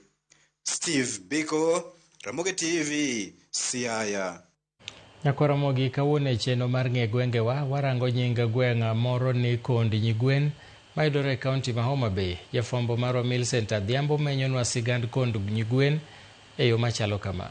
Steve Biko, Ramogi TV, Siaya. Nyakwaramogi kawuono e chenro mar ng'e gwengewa warango nying gweng' moro ni Kond Nyigwen mayudore e kaunti ma Homa Bay. Jafwambo marwa Millicent Adhiambo menyonwa sigand Kond Nyigwen e yo machalo kama.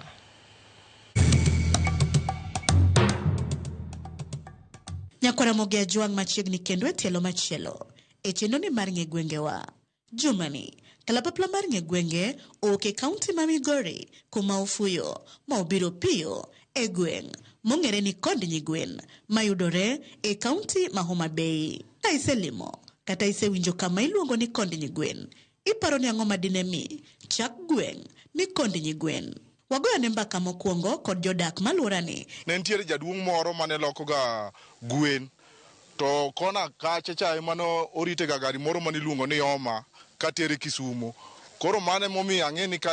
Nyakwaramogi ajwang' machiegni kendo e tielo machielo e chenro ni mar ng'e gwengewa. Jumani, kalapapla mar ng'e gwenge owuok e kaunti ma Migori kuma ofuyo ma obiro piyo e gweng' mong'ere ni Kond Nyigwen mayudore e kaunti ma Homa Bay. Ka iselimo kata isewinjo kama iluongo ni Kond Nyigwen, iparo ni ang'o madine mi chak gweng' ni Kond Nyigwen? Wagoyo ne mbaka mokwongo kod jodak malworani. Ne nitiere jaduong' moro mane lokoga gwen, to kona kacha cha ema ne oritega gari moro mane iluongo ni Homa katere Kisumo. Koro mano emomiyo ang'e ni ka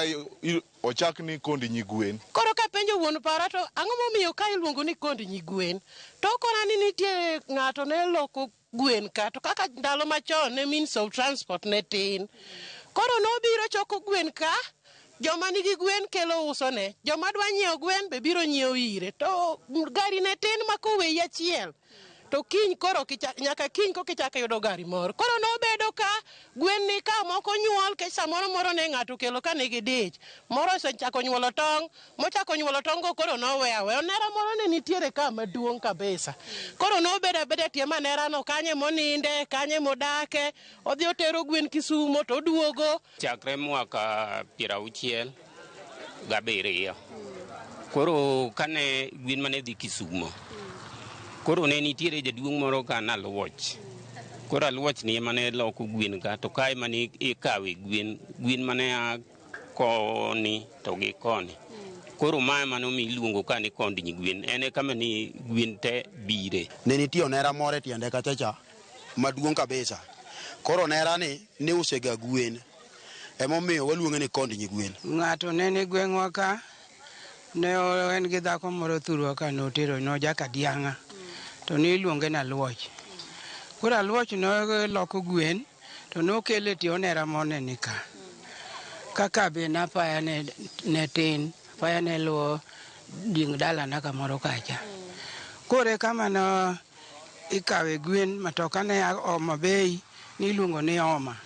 ochak ni Kond Nyigwen. Koro kapenjo wuon para to ang'o momiyo ka iluongo ni Kond Nyigwen? To okona ni nitie ng'ato ne loko gwen ka, to kaka ndalo machon ne means of transport ne tin. Koro nobiro choko gwen ka, joma nigi gwen kelo usone, joma dwa nyiewo gwen be biro nyiewo ire. To gari ne tin ma koweyi achiel, to kiny koro nyaka kiny koka ichako yudo gari moro. Koro nobedo ka gwen ni ka moko nyuol, nikech samoro moro ne ng'ato okelo ka nigi dich, moro osechako nyuolo tong', mochako nyuolo tong' go koro noweyo aweya. Onera moro ne nitiere ka maduong' kabisa. Koro nobedo abeda e tie manera no, kanye moninde, kanye modake, odhi otero gwen Kisumo to oduogo. Chakre mwaka 67. Koro kane gwen mane dhi Kisumo, koro ne nitiere jaduong' moro ka Naluoch. Koro Aluoch ni ema ne loko gwen ka, to kae mane ikawe gwen, gwen mane a koni to gi koni. Koro mae mane omiyo iluongo ka ni Kond Nyigwen, en e kama ni gwen te bire. Ne nitie onera moro e tiende kacha cha, maduong' kabisa. Koro onera ni ne usega gwen, emomiyo waluonge ni Kond Nyigwen. Ng'ato ne ni gweng'wa ka, ne en gi dhako moro thurwa ka notero nojaka diang'a, to ne iluonge ni Aluoch. Koro Aluoch ne loko gwen, to nokele tie onera moro ni ka. Kaka be napaya ne tin, apaya ne luwo ding dalana kamoro kacha. Koro e kama ne ikawe gwen, matoka ne Homa Bay niluongo ni Homa.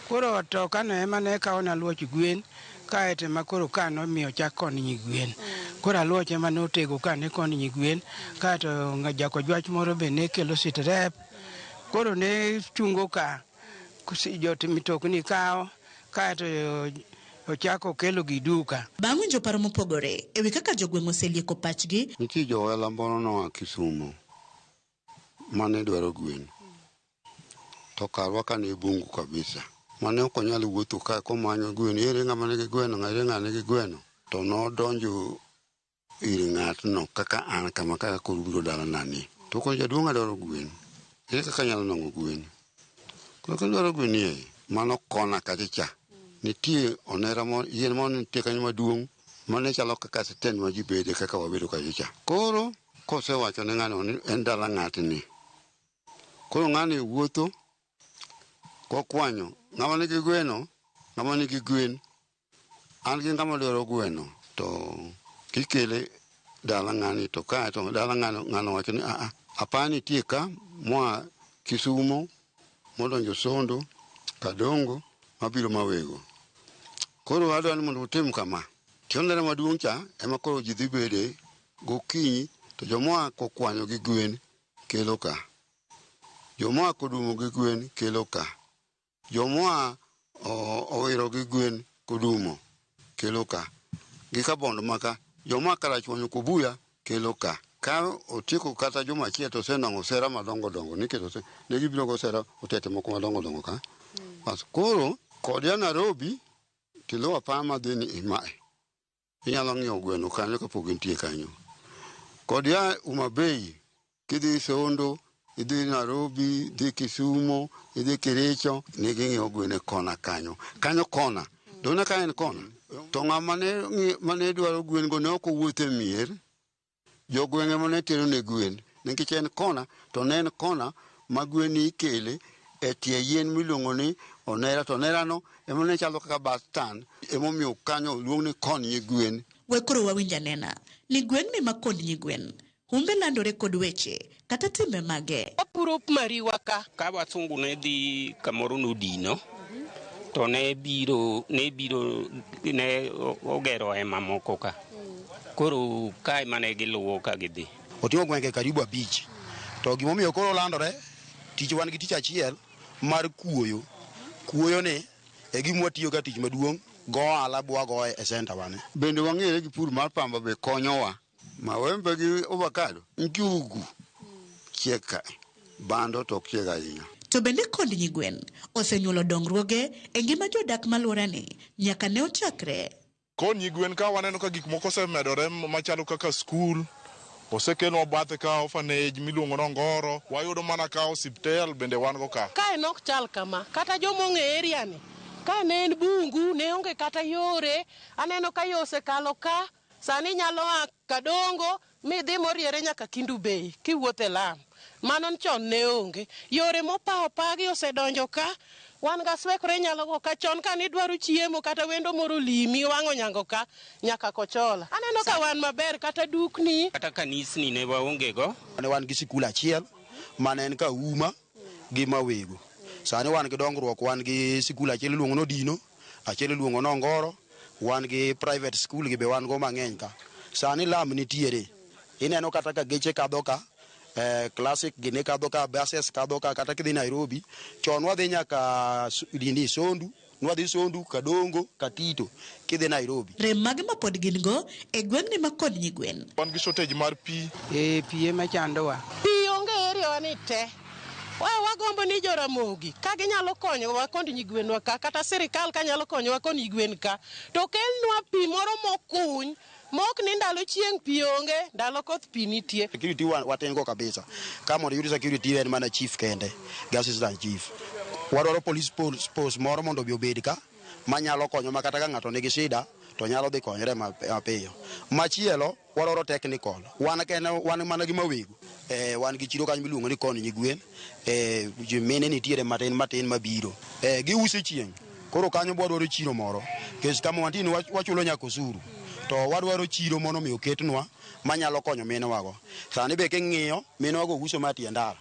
Koro matoka no ema ne kawo ne Aluoch gwen, kaeto ema koro ka nomiyo chak Kond Nyigwen. Koro Aluoch ema notego ka ne Kond Nyigwen, kaeto jakojwach moro be ne kelo sitrep. Koro ne chungo ka, jot mitokni kawo, kaeto ochako kelo gi duka. Bang' winjo paro mopogore e wi kaka jogweng' oselieko pachgi, Nitie jo ohala moro noa Kisumo mane dwaro gwen, to karwa ka ne bungu kabisa. Mane ok onyal wuotho ka komanyo gwen, ere ng'ama nigi gweno, ere ng'a nigi gweno. To nodonjo ir ng'atno kaka an kama kaka koro biro dalana ni. To koro jaduong' adwaro gwen. Ere kaka anyalo nwang'o gwen? Koro kadwaro gwen nie, mano kona kacha cha. Nitie onera moro, yien moro nitie kanyo maduong' mane chalo kaka stand ma ji bede kaka wabedo kacha cha. Koro kosewacho ne ng'ano ni en dala ng'atni. Koro ng'ani wuotho kokwanyo ng'ama nigi gweno, ng'ama nigi gwen. An gi ng'ama dwaro gweno to kikele dala ng'ani to kae to dala ng'ano ng'ano wacho ni aa apani nitie ka moa Kisumo modonjo Sondo Kadongo mabiro Mawego. Koro adwa ni mondo utim kama. Tionere maduong' cha ema koro ji dhi bede gokinyi to jomoa kokwanyo gi gwen kelo ka. Jomoa kodumo gi gwen kelo ka. Jomoa owiro gi gwen kodumo kelo ka. Gi kabondo maka jomoa Karachuonyo kobuya kelo ka. Ka otieko kata juma achiel to osenwang'o osera madongo dongo nikech ne gibiro go osera otete moko madongo dongo ka. Bas koro kod ya Nairobi tiluwo apaya madhi ni mae. Inyalo ng'iewo gweno kanyo kapok gintie kanyo. Kod ya Homa Bay kidhi Sondo, idhi Nairobi, idhi Kisumo, idhi Kericho, ne ging'iewo gwen e kona kanyo. Kanyo kona. Dong' ka en kona. To ng'ama ne dwaro gwen go ne ok owuotho e mier. Jogweng'e mane tero ne gwen. Nikech en kona, to ne en kona ma gwen ikele e tie yien miluongo ni onera. To onera no ema ne chalo kaka bus stand. Emomiyo kanyo oluong ni kon nyigwen. We koro wawinj anena ni gweng'ni ma kond nyigwen humbe landore kod weche kata timbe mage. Wapuro mariwa ka. Ka wasungu ne dhi kamoro nodino, to ne biro ne ogero hema moko ka. Koro kae mane giluwo ka gidhi. Oting'o gwenge karibu 5. To gimomiyo koro landore, tich wan gi tich achiel mar kuoyo. Kuoyo ni e gima watiyo ga tich maduong' go ohala bwagoye e center wane. Bende wang'ere gi pur mar pamba be konyowa. Mawembe gi avocado, njugu chiek ka, bando to ok chieg ahinya. To bende kond nyigwen osenyuolo dongruoge e ngima jodak malworani nyaka ne ochakre. Kond nyigwen ka waneno ka gik moko osemedore machalo kaka skul, osekelnwa bathe ka orphanage miluongo ni Ongoro, wayudo mana ka osiptal bende wan go ka. Kae nok chal kama, kata joma ong'e area ni, ka ne en bungu, ne onge kata yore, aneno ka yo osekalo ka, sani nyalo a Kadongo midhi moriere nyaka Kindu Bay kiwuotho e lam. Mano chon ne onge. Yore mopa opagi osedonjo ka, wan gaswekre nyalo go ka chon ka nidwaro chiemo kata wendo moro limi wang'o nyango ka nyaka Kochola. Aneno ka wan maber kata dukni. Kata kanisni ne waonge go. Ne wan gi sikul achiel mane en Kauma gi Mawego. Sani wan gi dongruok, wan gi sikul achiel iluongo ni Odino, achiel iluongo ni Ongoro, wan gi private school gi be wan go mang'eny ka. Sani lam nitiere. Ineno kata ka geche kadho ka, classic gini kadho ka, buses kadho ka, kata kidhi Nairobi. Chon wadhi nyaka nini Sondu, nwadhi Sondu, Kadongo, Katito, kidhi Nairobi. Rem mage ma pod gin go e gweng'ni ma kod nyigwen. Wan gi shortage mar pi. Pi ema chandowa. Pi onge area wa ni te. Wagombo ni Joramogi ka ginyalo konyowa kod nyigwenwa ka, kata sirikal ka nyalo konyowa kod nyigwen ka, to kelnwa pi moro mokuny, mok ni ndalo chieng' pi onge, ndalo koth pi nitie. Security watin go kabisa. Ka mondo iyud security en mana chief kende, gi assistant chief. Wadwaro police post moro mondo obi obed ka, manyalo konyo ma kata ka ng'ato nigi shida to nyalo dhi konyre mapiyo. Machielo wadwaro technical. Wan kene wan mana gi Mawego. Wan gi chiro kanyo miluongo ni kon nyigwen. Mine nitiere matin matin mabiro. Giuso chieng'. Koro kanyo wadwaro chiro moro. Nikech kama wantie ni wachulo nyaka osuru. To wadwaro chiro mondo mi oketnwa manyalo konyo minewago. Sani be king'iyo minewago uso ma tie ndara.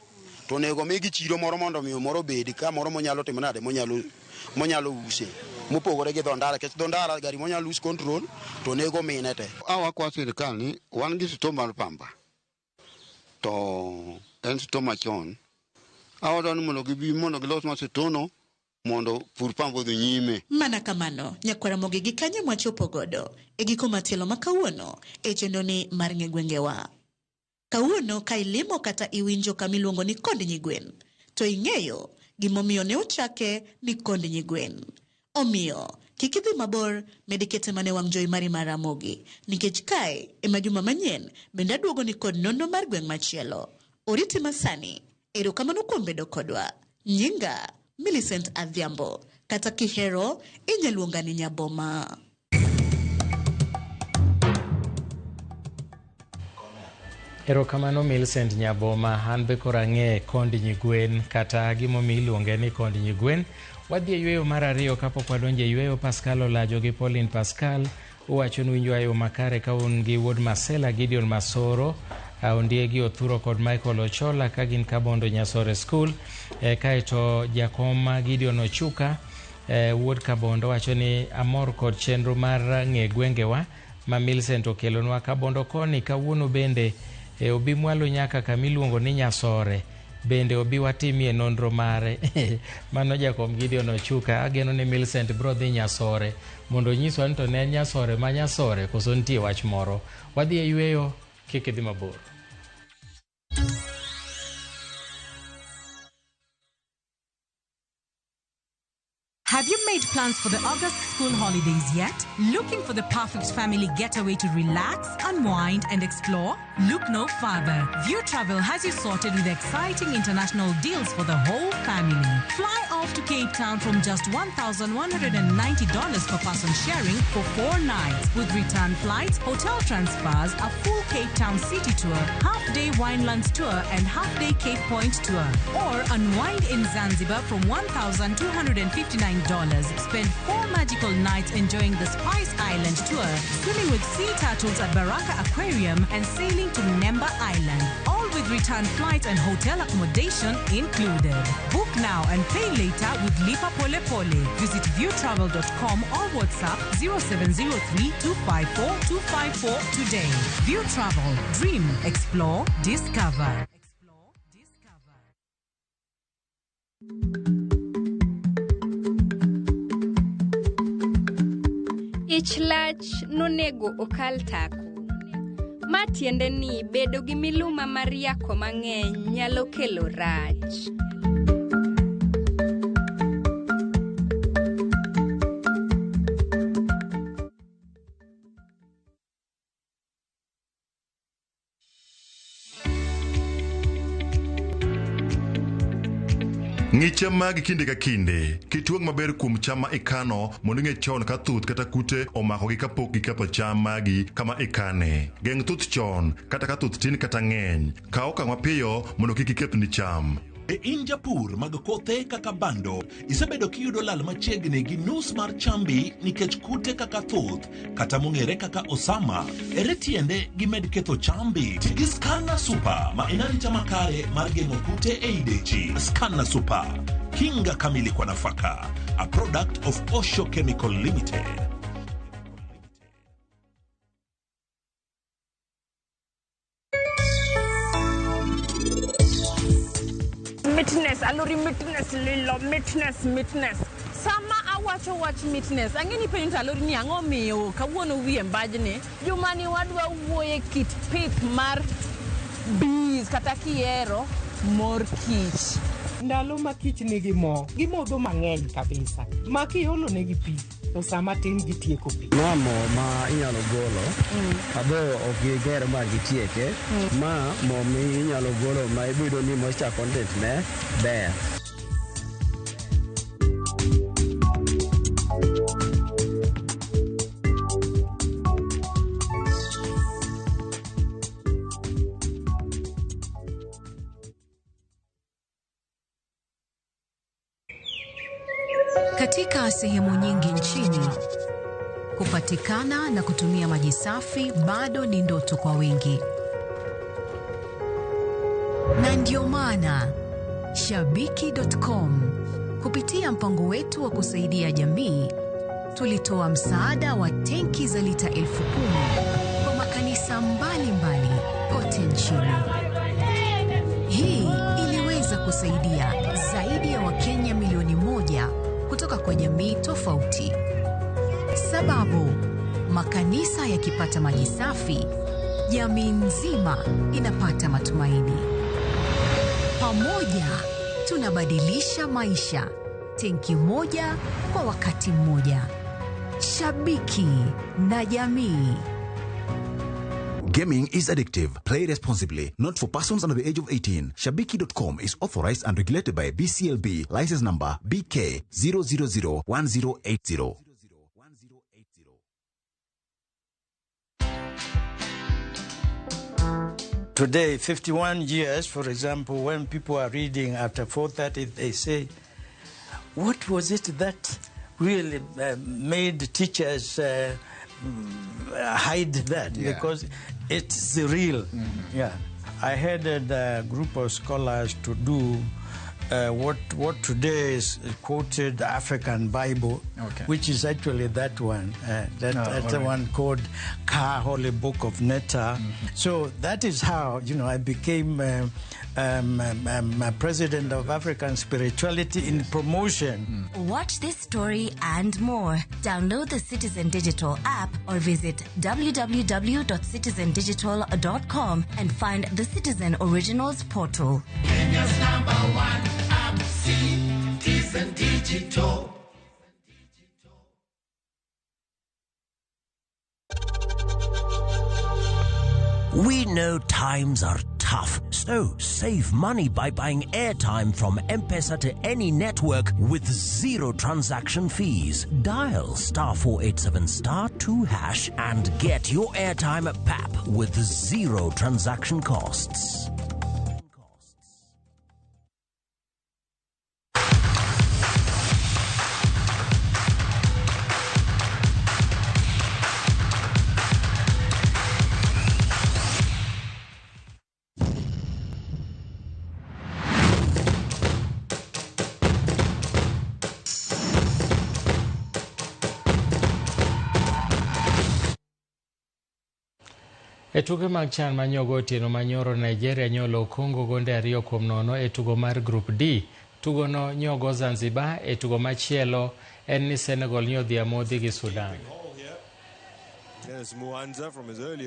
To onego migi chiro moro mondo mi moro obed ka moro monyalo timo nade monyalo use. Mopogore gi dho ndara, nikech dho ndara gari monyalo lose control to nego mine te. Awakwa sirikal ni wan gi sito mar pamba. To en sito machon. Awadwa ni mondo gibi mondo gilos ma sitono mondo pur pamba odhi nyime. Mana kamano, nyakwar Ramogi gi kanye mwachopo godo e giko matielo ma kawuono e chenro ni mar ng'e gwengewa. Kawuono ka ilimo kata iwinjo kama iluongo ni kond nyigwen, to ing'eyo Gimomiyo ne ochake ni kond nyigwen. Omiyo, kik idhi mabor, med ikete mana e wang' jowi mari mar Ramogi, nikech kae ema juma manyien bende aduogo ni kod nonro mar gweng' machielo. Oriti masani, erokamano kuom bedo kodwa. Nyinga, Millicent Adhiambo, kata kihero, inyaluonga ni Nyaboma. Erokamano Millicent Nyaboma, an be koro ang'e kond nyigwen kata gimomiyo iluonge ni kond nyigwen. Wadhi e yweyo mar ariyo kapok wadonjo e yweyo. Pascal Olajo gi Pauline Pascal uwacho ni winjo ayo makare ka un gi wuod Masela, Gideon Masoro, Ondiegi Othuro kod Michael Ochola ka gin Kabondo Nyasore School. Kaeto jakom Gideon Ochuka wuod Kabondo wacho ni amor kod chenro mar ng'e gwengewa ma Millicent okelonwa Kabondo koni kawuono bende obi mwalo nyaka kama iluongo ni Nyasore bende obi watimie nonro mare. Mano jakom Gideon Ochuka. Ageno ni Millicent bro dhi Nyasore mondo onyiswa ni to ne en Nyasore ma Nyasore koso nitie wach moro. Wadhi e yweyo, kik idhi mabor. Have you made plans for the August school holidays yet? Looking for the perfect family getaway to relax, unwind, and explore? Look no further. View Travel has you sorted with exciting international deals for the whole family. Fly off to Cape Town from just $1,190 per person sharing for 4 nights, with return flights, hotel transfers, a full Cape Town city tour, half-day Winelands tour, and half-day Cape Point tour. Or unwind in Zanzibar from $1,259. Spend 4 magical nights enjoying the Spice Island tour, swimming with sea turtles at Baraka Aquarium, and sailing to Nemba Island. All with return flights and hotel accommodation included. Book now and pay later with Lipa Pole Pole. Visit viewtravel.com or WhatsApp 0703 254 254 today. View Travel. Dream, explore, discover. Ich lach nonego okal tako. Ma tiende ni bedo gi miluma mar yako mang'eny nyalo kelo rach. Ng'i cham magi kinde ka kinde. Kitwang' maber kuom cham ma ikano mondo ing'e chon ka thuth kata kute omakogi kapok giketho cham magi kama ikane. Geng' thuth chon kata ka thuth tin kata ng'eny. Kaw okang' mapiyo mondo kik ikethni cham. E in japur mag kothe kaka bando, isebedo kiyudo lal machiegni gi nus mar chambi nikech kute kaka thuth kata mong'ere kaka osama. Ere tiende gimed ketho chambi? Ti gi Scanner Super ma en arita makare mar geng'o kute ei dechi. Scanner Super, kinga kamili kwa nafaka. A product of Osho Chemical Limited. Mitness, alori mitness, lilo, mitness, mitness. Sama awacho wach mitness, ang'eni penjo to alori ni ang'o miyo kawuono wiye mbajni, jumani wadwa wuoye kit pith mar bees kata kihero mor kich. Ndalo ma kich nigi mo, gimodho mang'eny kabisa. Ma kiolo negi pi, to sama tin gitieko pi. Ma mo ma inyalo golo, abo ok giger ma gitieke. Ma mo minyalo golo ma ibedo ni moisture content ne ber. Katika sehemu nyingi nchini, kupatikana na kutumia maji safi bado ni ndoto kwa wengi. Na ndio maana Shabiki.com kupitia mpango wetu wa kusaidia jamii tulitoa msaada wa tenki za lita 10,000 kwa makanisa mbalimbali kote nchini. Hii iliweza kusaidia zaidi ya Wakenya milioni 1 kutoka kwa jamii tofauti. Sababu, makanisa yakipata maji safi, jamii nzima inapata matumaini. Pamoja Tunabadilisha maisha, tenki moja kwa wakati mmoja. Shabiki na jamii. Gaming is addictive. Play responsibly. Not for persons under the age of 18. Shabiki.com is authorized and regulated by BCLB. License number BK 0001080. Today, 51 years, for example, when people are reading after 4:30, they say, what was it that really made teachers hide that? Yeah. Because it's the real. Yeah. I headed a group of scholars to do what today is quoted African Bible, which is actually that one, that's the one called Ka Holy Book of Netta. So that is how, you know, I became president of African Spirituality in promotion. Watch this story and more. Download the Citizen Digital app or visit www.citizendigital.com and find the Citizen Originals portal. Kenya's number one app, Citizen Digital. We know times are tough, so save money by buying airtime from M-Pesa to any network with zero transaction fees. Dial *487*2# and get your airtime at PAP with zero transaction costs. E tuke mag CHAN manyogo otieno manyoro, Nigeria nyolo Congo gonde 2-0 e tugo mar Group D. Tugono nyogo Zanzibar. E tugo machielo en ni Senegal nyodhi amodhi gi Sudan. There's Mwanza from his earlier